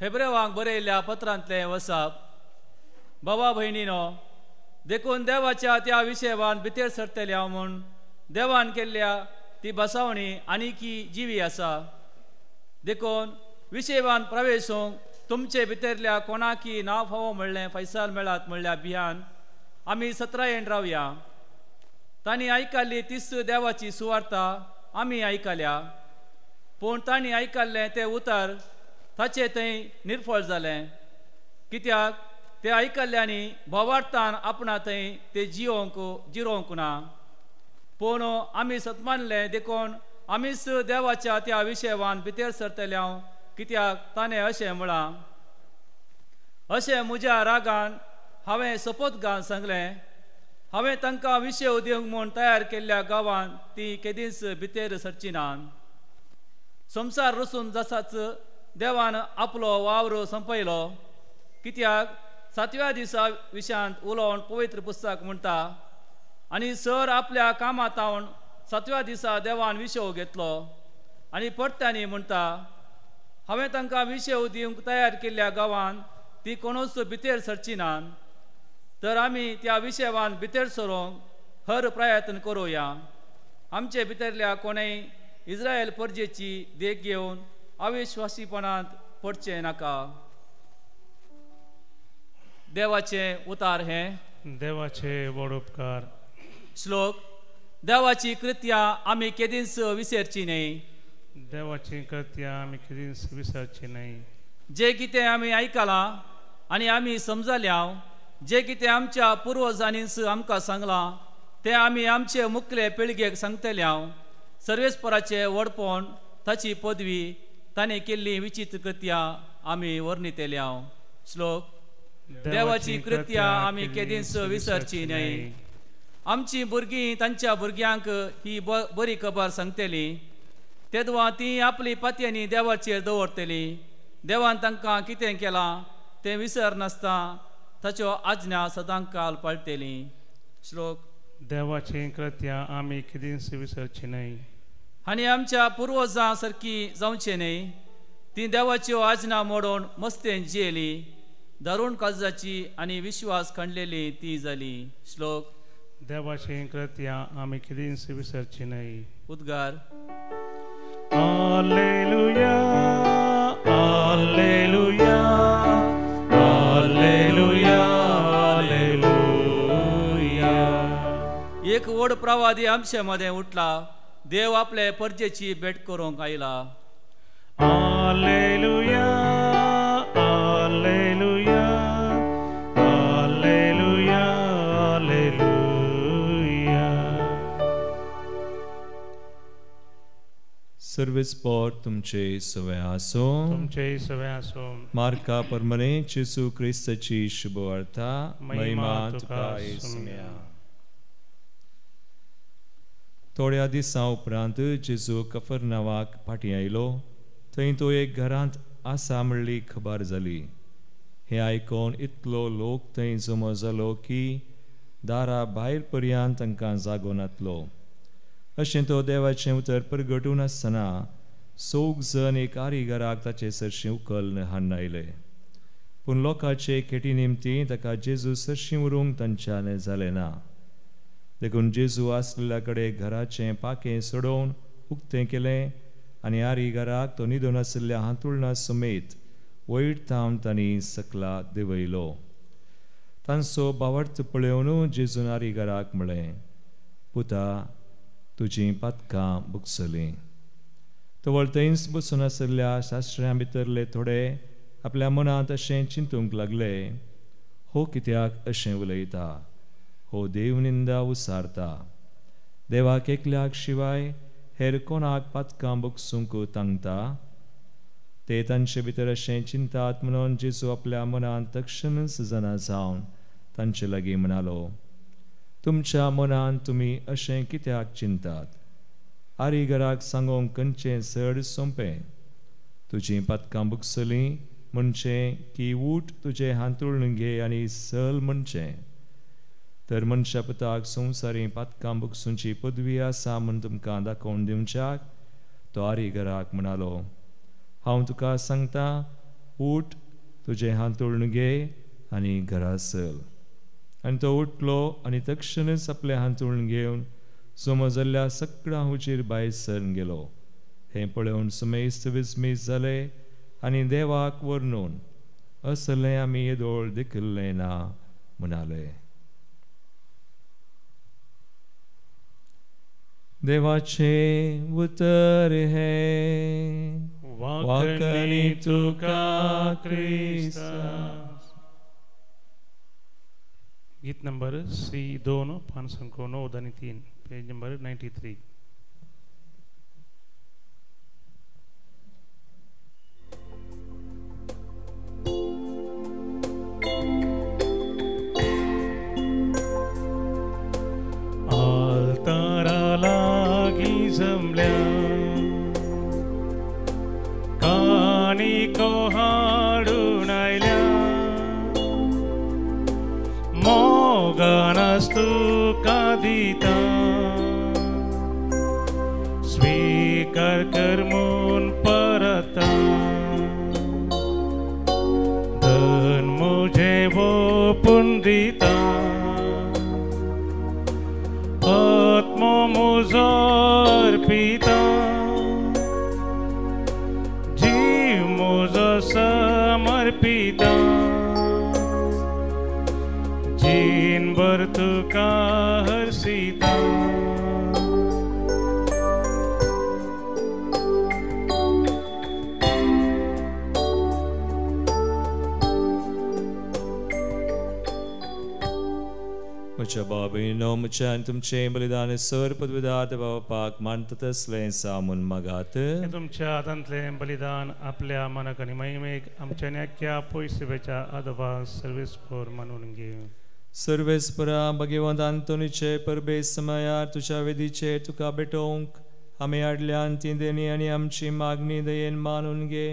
हेब्रेवांक बरयल्ल्या पत्रांतलें वसाप. बाबा भयणीनो, देखून देवाच्या त्या विशयान भितर सरतले हांव म्हूण देवान केल्ल्या ती बसावणी आनीकी जिवी आसा. देखून विशेवान प्रवेशूंक तुमचे भितरल्या कोणाकी नांव फावो म्हणलें फैसाल मेळात म्हणल्या भियान आमी सत्रायेन रावया. तांणी आयकल्ली तीच देवाची सुवार्ता आमी आयकल्या, पूण तांणी आयकल्लें तें उतर ताचें थंय निर्फळ जालें. कित्याक ते आयकल्ल्यांनी भोवार्थान आपणा थंय ते जियोंक जिरोवंक ना. पूण आमी सतमानलें देखून आमीच देवाच्या त्या विशयान भितर सरतले हांव, कित्याक ताणें अशें म्हळां, अशें म्हज्या रागान हांवें सोपोत घालून सांगलें, हांवें तांकां विशेव दिवंक म्हूण तयार केल्ल्या गांवांत ती केदींच भितर सरची ना. संवसार रसून जसाच देवान आपलो वावर संपयलो. कित्याक सातव्या दिसा विशयांत उलोवन पवित्र पुस्तक म्हणटा, आनी सर आपल्या कामातावन सातव्या दिसा देवान विशेव घेतलो. आनी परत्यांनी म्हणटा, हांवें तांकां विशेव दिवंक तयार केल्ल्या गांवांत ती कोणूच भितर सरची ना. तर आमी त्या विशेवान भितर सरूंक हर प्रयत्न करुया. आमचे भितरल्या कोणेय इस्रायल परजेची देख घेवन अविश्वासीपणांत पडचें नाका. देवाचें उतार हें देवाचे व्हड उपकार. श्लोक. देवाची कृत्या आमी केदींच विसरची न्हय. देवाची कृत्या आमी केदींच विसरची न्हय. जे कितें आमी आयकलां आनी आमी समजल्या, जे कितें आमच्या पुर्वजांनीच आमकां सांगलां तें आमी आमचे मुखले पिळगेक सांगतले. सर्वेस्पराचें व्हडपण, ताची पदवी, ताणें केल्ली विचित्र कृत्या आमी वर्णितल्या. श्लोक. देवाची कृत्या आमी केदींच विसरची न्हय. आमची भुरगीं तांच्या भुरग्यांक ही बरी खबर सांगतली. तेदवा ती आपली पातयांनी देवाचेर दवरतली. देवान तांकां कितें केलां तें विसर नासता ताच्यो आज्ञा सदांकाल पाळटली. श्लोक. देवाची कृत्या आमी केदींच विसरची न्हय. आनी आमच्या पुर्वजां सारकी जावचें न्हय. ती देवाच्यो आज्ञा मोडून मस्तेन जियेली. दारुण काळजाची आनी विश्वास खंडलेली ती जाली. श्लोक. देवाची कृत्या आमी केदींच विसरची न्हय. उद्गार. Hallelujah, hallelujah, hallelujah, hallelujah. एक व्हड प्रवादी आमचे मदें उठला. देव आपले परजेची भेट करूंक आयला. Hallelujah, hallelujah, hallelujah, hallelujah. सर्वेस्पोर तुमचे सवे आसो. तुमचे सवे आसो. मार्का परमने जेजू क्रिस्ताची शुभवार्ता. महिमा तुका येसुम्या. थोड्या दिसां उपरांत जेजू कफरनावाक फाटीं आयलो. थंय तो एक घरांत आसा म्हणली खबर जाली. हें आयकून इतलो लोक थंय जमो जालो की दारा भायर पर्यंत तांकां जागो नातलो. अशें तो देवाचें उतर परगटून आसतना चौग जण एक कारिगराक ताचे सरशीं उखल्न हाडून आयले. पूण लोकांचे खेटी निमती ताका जेजू सरशीं व्हरूंक तांच्यान जालें ना. देखून जेजू आसलेल्या कडेन घराचें पाखें सोडोवन उक्तें केलें आनी आरिगराक तो न्हिदून आशिल्ल्या हांतुळणा समेत वयर थावन तांणी सकला देंवयलो. तांचो भावार्थ पळोवन जेजून आरिगराक म्हळें, पुता, तुजीं पातकां भोगसलीं. तवळ थंयच बसून आशिल्ल्या शास्त्र्यां भितरले थोडे आपल्या मनांत अशें चिंतूंक लागले, हो कित्याक अशें उलयता? हो देवनिंदा उसारता. देवाक एकल्याक शिवाय हेर कोणाक पातकां भोगसूंक तांगता? ते तांचे भितर अशें चिंतात म्हणून जेजू आपल्या मनांत तक्षणच जाणा जावन तांचे लागीं म्हणालो, तुमच्या मनांत तुमी अशें कित्याक चिंतात? आरिगराक सांगूंक खंयचें चड सोंपें, तुजीं पातकां भोगसलीं म्हणचें की ऊठ तुजें हांतुळण घे आनी सल म्हणचें? तर मनशा पुताक संवसारी पातकां भोगसूंची पदवी आसा म्हूण तुमकां दाखोवन दिवच्याक तो आरिगराक म्हणालो, हांव तुका सांगता, ऊठ तुजें हांतुळण घे आनी घरा सल. आनी तो उठलो आनी तक्षणच आपलें हांतुळण घेवन जमो जाल्ल्या सगळ्या हुजीर भायर सरन गेलो. हें पळोवन समेस्त विस्मीत जाले आनी देवाक वर्णून असलें आमी येदोळ देखिल्लें ना म्हणाले. देवाचें उतर हें. वाकणी तुका क्रिस्ता. गीत नंबर सी 2 593, पेज नंबर 93. काणिको हाडून आयल्या मोगानस तुका दिता स्वीकार कर म्हूण परता धन म्हजें ओंपून दिता आत्मो म्हजो अर्पिता जीव म्हजो समर्पिता जीणभर तुका हरसिता. म्हज्या बाबीनो म्हज्यान तुमचें बलिदान सर पदविदार बापाक मानता तसलें सामून मागात. तुमच्या हातांतलें बलिदान आपल्या मनाक आनी महिमेक आमच्या न्याक्या पयसुवेच्या आदोबा सर्वेस्पोर मानून घेव. सर्वेस्परा भगवंत आंतोनीचे परबे समयार तुज्या वेदीचेर तुका भेटोवंक आमी हाडल्यान ती देणी आनी आमची मागणी दयेन मानून घे.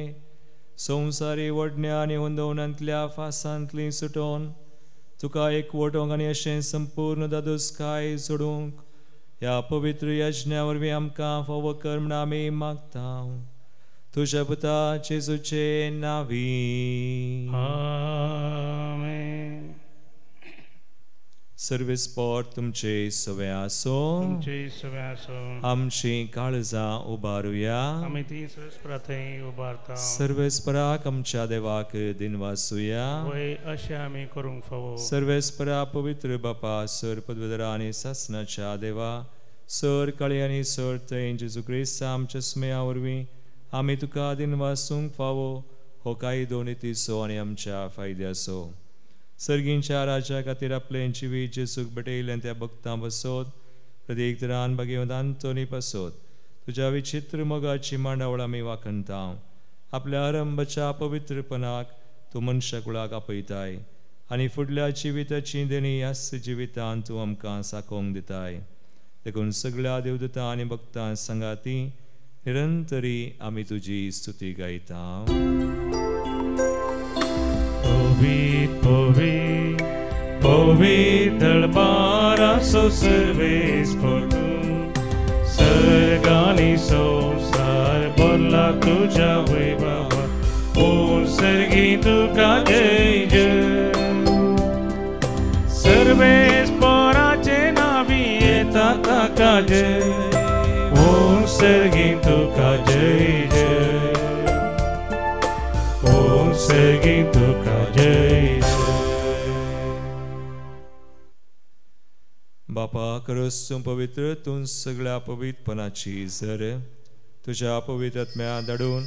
संवसारी वडण्या आनी हुंदवणांतल्या फासांतली सुटोवन तुका एकवटोवंक आनी अशें संपूर्ण दादोसकाय सोडूंक ह्या पवित्र यज्ञा वरवीं आमकां फावो कर म्हण आमी मागता. तुज्या पुता जेजूचे नांवी आमेन. सर्वेस्पोर तुमचे सवे आसो. तुमचे सवे आसो. आमची काळजां उबारुया. आमी ती सर्वेस्परा थंय उबारता. सर्वेस्पराक आमच्या देवाक दिनवासुया. वय अशें आमी करूंक फावो. सर्वेस्परा पवित्र बापा सर पदवेदरा आनी सासनाच्या देवा सर काळी आनी सर थंय जेजू क्रिस्ता आमच्या स्मया वरवीं आमी तुका दिनवासूंक फावो. हो कायदो नितीचो आनी आमच्या फायद्याचो. सर्गींच्या राजा खातीर आपलें जिवीत जेजूक भेटयलें त्या भक्तां पासत प्रत्येक तरान भगवंत आंतोनी पासत तुज्या विचित्र मोगाची मांडावळ आमी वाखणता. आपल्या आरंभाच्या पवित्रपणाक तूं मनशाकुळाक आपयताय आनी फुडल्या जिविताची देणी ह्याच जिवितान तूं आमकां साकोवंक दिताय. देखून सगळ्या देवदूतां आनी भक्तां सांगाती निरंतरी आमी तुजी स्तुती गायता. पवित पवित पवित्र दरबाराचो सर्वेस्पोर तूं सर्गांनी संवसार भरला तुज्या वैभवा पूण सर्गी तुका जय जय. सर्वेस्पोराचे नांवी येता ताका जय पूण सर्गी तुका जय जय पूण सर्गी तुका जय जय. बापा खरंच तूं पवित्र तूं सगळ्या पवित्रपणाची झर तुज्या पवित्र आत्म्या धाडून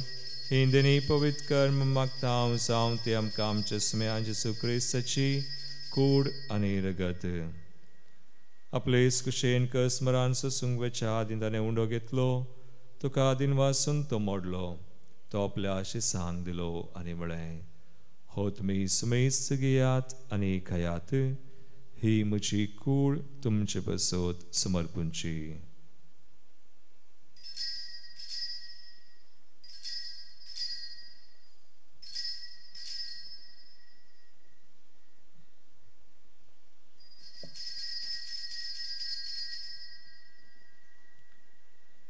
ही देणी पवित्र कर्म मागता हांव जावं ती आमकां आमच्या स्मया जेजू क्रिस्ताची कूड आनी रगत. आपले कुशेन कसमरान सोसूंक वेच्या आदीं ताणें उंडो घेतलो तुका दिनवासून तो मोडलो तो आपल्या शिसांक दिलो आनी म्हळें हो तुमी सुमेस्त घेयात आनी खायात ही म्हजी कूड तुमचे पासत समर्पूंची.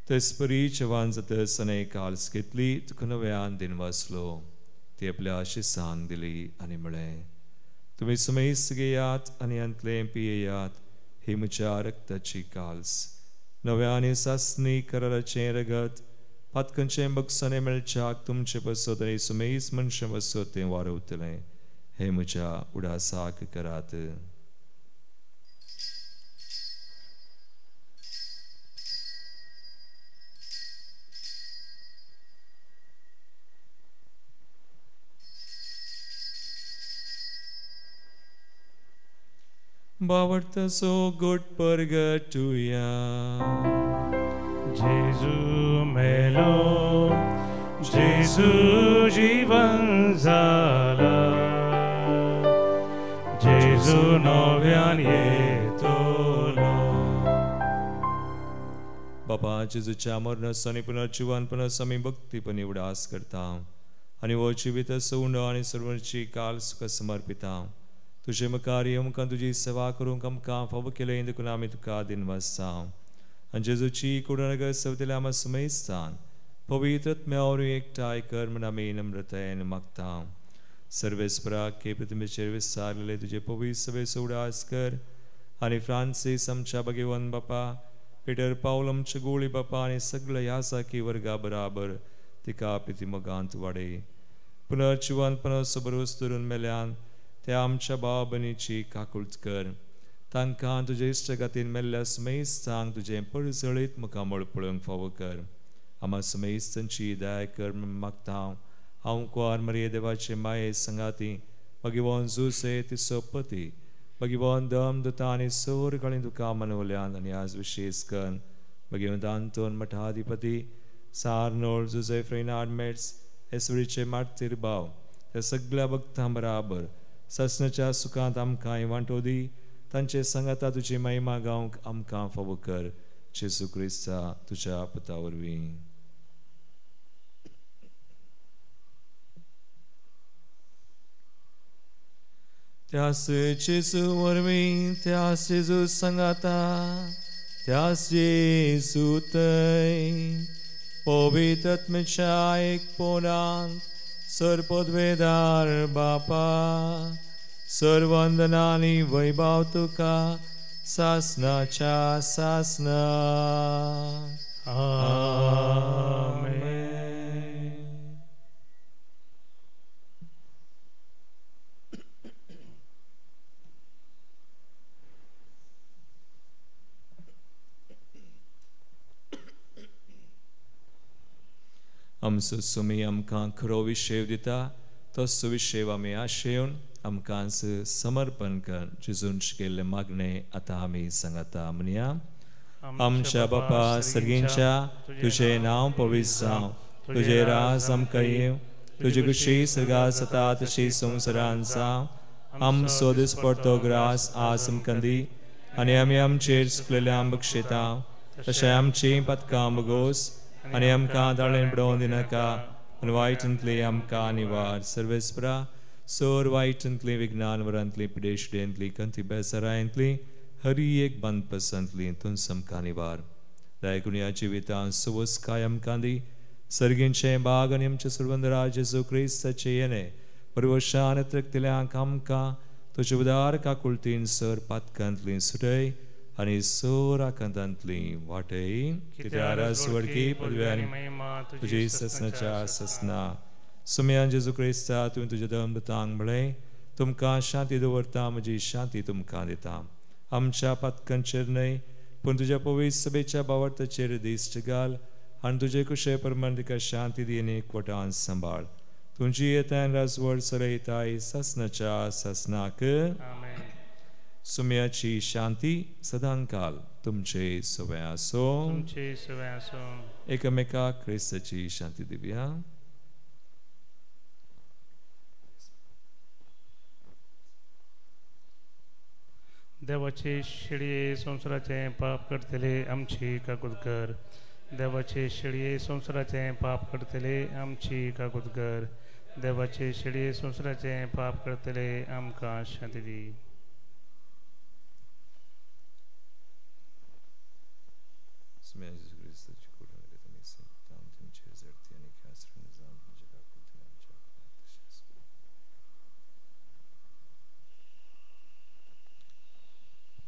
तेचपरी जेवण जातच आनी काल्स घेतली तुका नव्यान दिनवासलो ती आपल्या शिसांक दिली आनी म्हळें तुमी सुमेस्त घेयात आनी हांतलें पियेयात ही म्हज्या रक्ताची काल्स नव्या आनी सासणी कराराचें रगत पातकांचें बक्षाणें मेळच्याक तुमचे पासत आनी सुमेस्त मनशां पासत तें वारवतलें. हें म्हज्या उडासाक करात. बावडताचो गोड परगटुया. जेजू मेलो जेजू जीवन जाला जेजू नव्यान येतलो. बापा जेजूच्या मरणाचो आनी पुनर्जिवनपणाचो आमी भक्तीपणी उडास करता. आनी हो जिवीत सवंडो आनी सर्वांची काल सुखा समर्पिता. तुजे मुखार आमकां तुजी सेवा करूंक आमकां फावो केलें देखून आमी तुका दिनवासता. आनी जेजूची कुडनगर सवतेल्या आमा सुमेस्तान पवित्र आत्म्या वरवीं एकठांय कर म्हूण आमी नम्रतायेन मागता. सर्वेस्पराक हे प्रतिमेचेर विस्तारलेले तुजे पवित्र सभेचो उडास कर आनी फ्रांसीस आमच्या भगवान बापा, पिटर पावल आमच्या गोळी बापा आनी सगळ्या ह्या साखी वर्गा बराबर तिका प्रिती मोगांत वाडय. पुनर्जिवनपणाचो भरोस धरून मेल्यान त्या आमच्या भाव भयणीची काकूळट कर. तांकां तुजे इश्टगातीन मेल्ल्या सुमेस्तांक तुजें परजळीत मुखामळ पळोवंक फावो कर. आमा सुमेस्तांची दया कर म्हूण मागता. हांव कुंवार मरिये देवाचे माये संगाती भगवान जुसे तिचो पती भगवान दम दुता आनी सोर काळी तुका मनवल्यान आनी आज विशेष कर भगवंत आंतोन मठाधिपती सारनोळ जुजे फ्रेनार्ड मेट्स एसवरीचे मार्तीर भाव त्या सगळ्या भक्तां बराबर ससनाच्या सुखांत आमकां वांटो दी. तांचे सांगाता तुजी महिमा गावंक आमकां फावो कर. जेजू क्रिस्ता तुज्या पुता वरवीं. त्यास जेजू वरवीं, त्यास जेजू सांगाता, त्यास जेजू थंय पवित्र आत्म्याच्या एकपणांत सर्वपदवेदार बापा, सर्वंदना आनी वैभव तुका सासनाच्या सासना. आमेन. आमचो सुमी आमकां खरो विशेव दिता तसो विशेव आमी आशेवन आमकां समर्पण कर. जेजून शिकयल्लें मागणें आतां आमी सांगता. म्हणया, आमच्या बापा सर्गींच्या, तुजें नांव पवित्र जावं, तुजें राज आमकां येवं, तुजी खुशी सर्गांत जाता तशी संवसारांत जावं. आमचो दिसपडतो ग्रास आज आमकां दी आनी आमी आमचेर चुकलेल्यांक बक्षयता तशें आमचीं पदकां बगोस आनी आमकां दाळेन पडोवन दिनाका पूण वायटांतली आमकां निवार. सर्वेस्परा सोर वायटांतली, विज्ञान वरांतली, पिडेशडेंतली, कंती बेजारांतली, हरी एक बंदपसांतली तूं आमकां निवार. दयाकुणया जिवितांत सुवस्काय आमकां दी. सर्गींचें बाग आनी आमचें सर्वंदरा जेजू क्रिस्ताचें येणें परवशान त्रकतल्यांक आमकां तुजे उदार काकुळतीन सर पातकांतली सुटय आनी सोर आकांतांतली वाटय. कित्याक वडकी पदवी आनी तुजी ससनाच्या ससना. सुमयान जेजू क्रिस्ता तुवें तुज्या दमदतांक म्हळें, तुमकां शांती दवरता, म्हजी शांती तुमकां दिता. आमच्या पातकांचेर न्हय पूण तुज्या पवित्र सभेच्या बावडताचेर दिश्ट घाल आनी तुजे कुशे प्रमाण तिका शांती दी आनी एकवटान सांबाळ. तुमची येतान राजवड चलयताय ससनाच्या ससनाक. सुम्याची शांती सदांकाल तुमचे सवय आसो. तुमचे सवय आसो. एकामेकाक क्रिस्ताची शांती दिवया. देवाचे शिळये संवसाराचें पाप करतले आमची काकूत कर. देवाचे शिळये संवसाराचें पाप करतले आमची काकूत कर. देवाचे शिळये संवसाराचें पाप करतले आमकां शांती दी.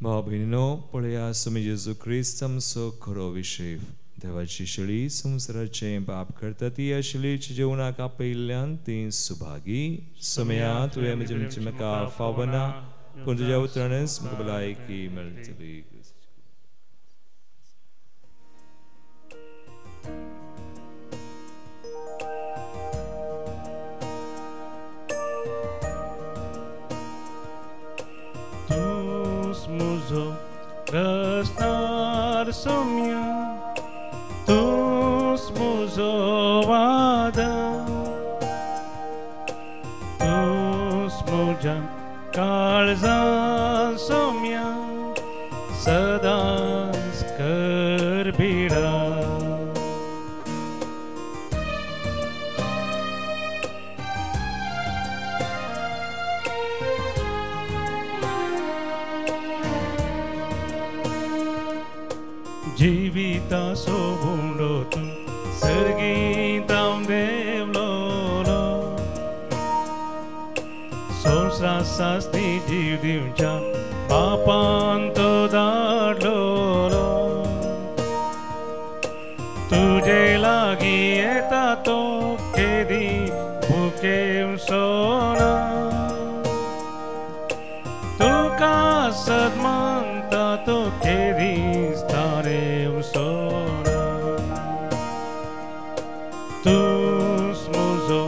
भाव भयणीनो, पळया सुमी जेजू क्रिस्त आमचो खरो विशेफ. देवाची शेळी संवसाराचें पाप करता ती आशिल्ली जेवणाक आपयिल्ल्यान ती सुभागी. सुमया तुवें म्हजें म्हणचें म्हाका फावना पूण तुज्या उतरानच म्हाका भलायकी मेळटली. मुझो रस्तार सोम्या, तूंच मुझो वादा, तूंच मुझ्या काळजान सोम्या, सदांच कर भिडा. जिविता सोबुंडो तूं सर्गीत हांव देवलोलो संवसार सासणी जीव दिवच्या बापान तो धाडलोलो तुजे लागीं येता तो केदी भुकेवसोना तुका सदमानता तो केदी स्थानेवसोना तूंच म्हजो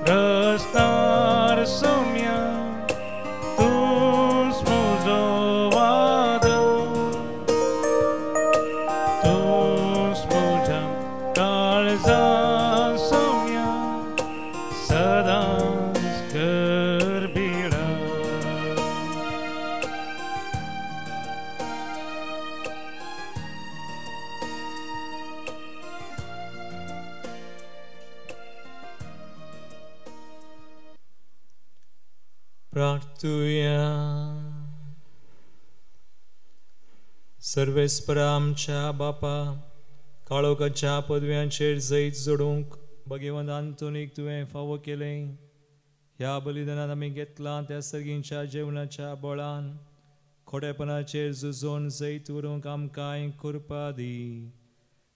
रस्तार सोम्या तूंच म्हजो वादळ तूंच म्हज्या काळजा सोम्या सदांच करबिळा. प्रार्थुया. सर्वेस्परा आमच्या बापा काळोखाच्या पदव्यांचेर जैत जोडूंक भगवंत आंतोनीक तुवें फावो केलें. ह्या बलिदानान आमी घेतलां त्या सर्गींच्या जेवणाच्या बळान खोटेपणाचेर झुजोन जैत व्हरूंक आमकां कृपा दी.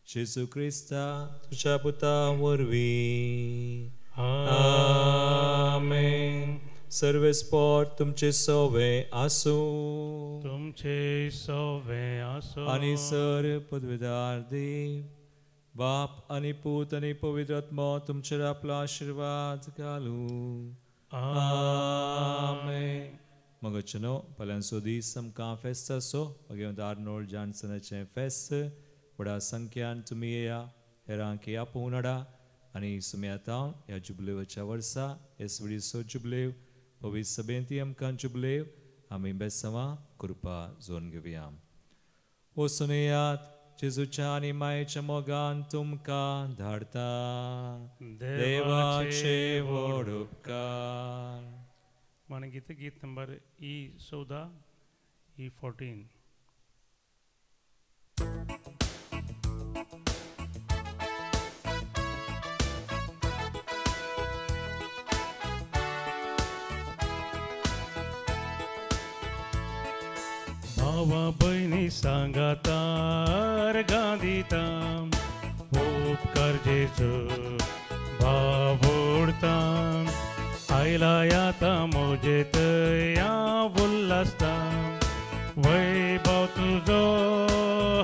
जेजू क्रिस्ता तुज्या पुता वरवीं आमेन. सर्वेस्पोर तुमचे सोवे आसूं तुमचे सोवे आसूं. आनी सर पदवेदार देव बाप आनी पूत आनी पवित्र आत्मो तुमचेर आपलो आशिर्वाद घालूं. आमेन. मगचनो फाल्यांचो दीस आमकां फेस्त आसो भगवंत आर्नोल्ड जॉन्सनाचें फेस्त व्हडा संख्यान तुमी येया हेरांक आपोवन हाडा आनी सुम्यातांव ह्या जुबलेवाच्या वर्सा एसविडीचो जुबलेव पवित्र सभेंती आमकां जुबलेव आमी बेसवां कृपा जोन घेवया. वचून येयात जेजूच्या आनी मायेच्या मोगान तुमकां धाडता. देवाचे व्हड उपकार. मानगीत गीत नंबर E14 E14. भावा भयणी सांगातार गांदिता उपकार जेजू भावुडता आयला याता मोजे तया उल्लासता वैभव तुजो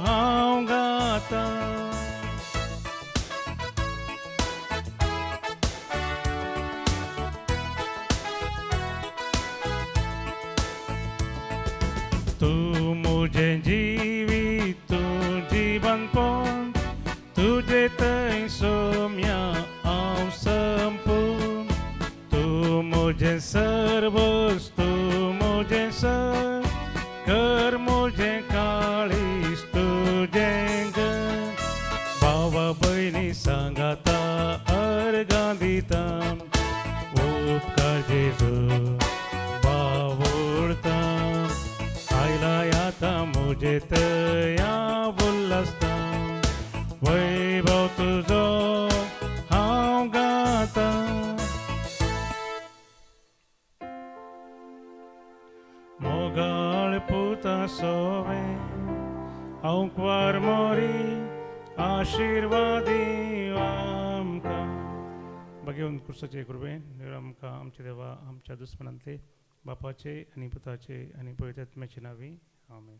हांव गाता. तूं म्हजें जिवीत तूं जिवनपण तुजें थंय सोम्या हांव संपूर्ण तूं म्हजें सर्वस तूं म्हजें सर कर म्हजें काळीज तुजें घर. भावा भयणी सांगाता अर्गां दिता उपकार जेजू बावुडता आयला याता म्हजे तया उल्लासता वैभव तुजो हांव गाता. मोगाळ पुता सोवे हांव क्वार मोरी आशिर्वादी आमकां. भगवंत क्रिस्ताचे कृपेन आमकां आमच्या देवा आमच्या दुस्मनांतले बापाचे आनी पुताचे आनी पवित्र आत्म्याचे नांवी आमेन.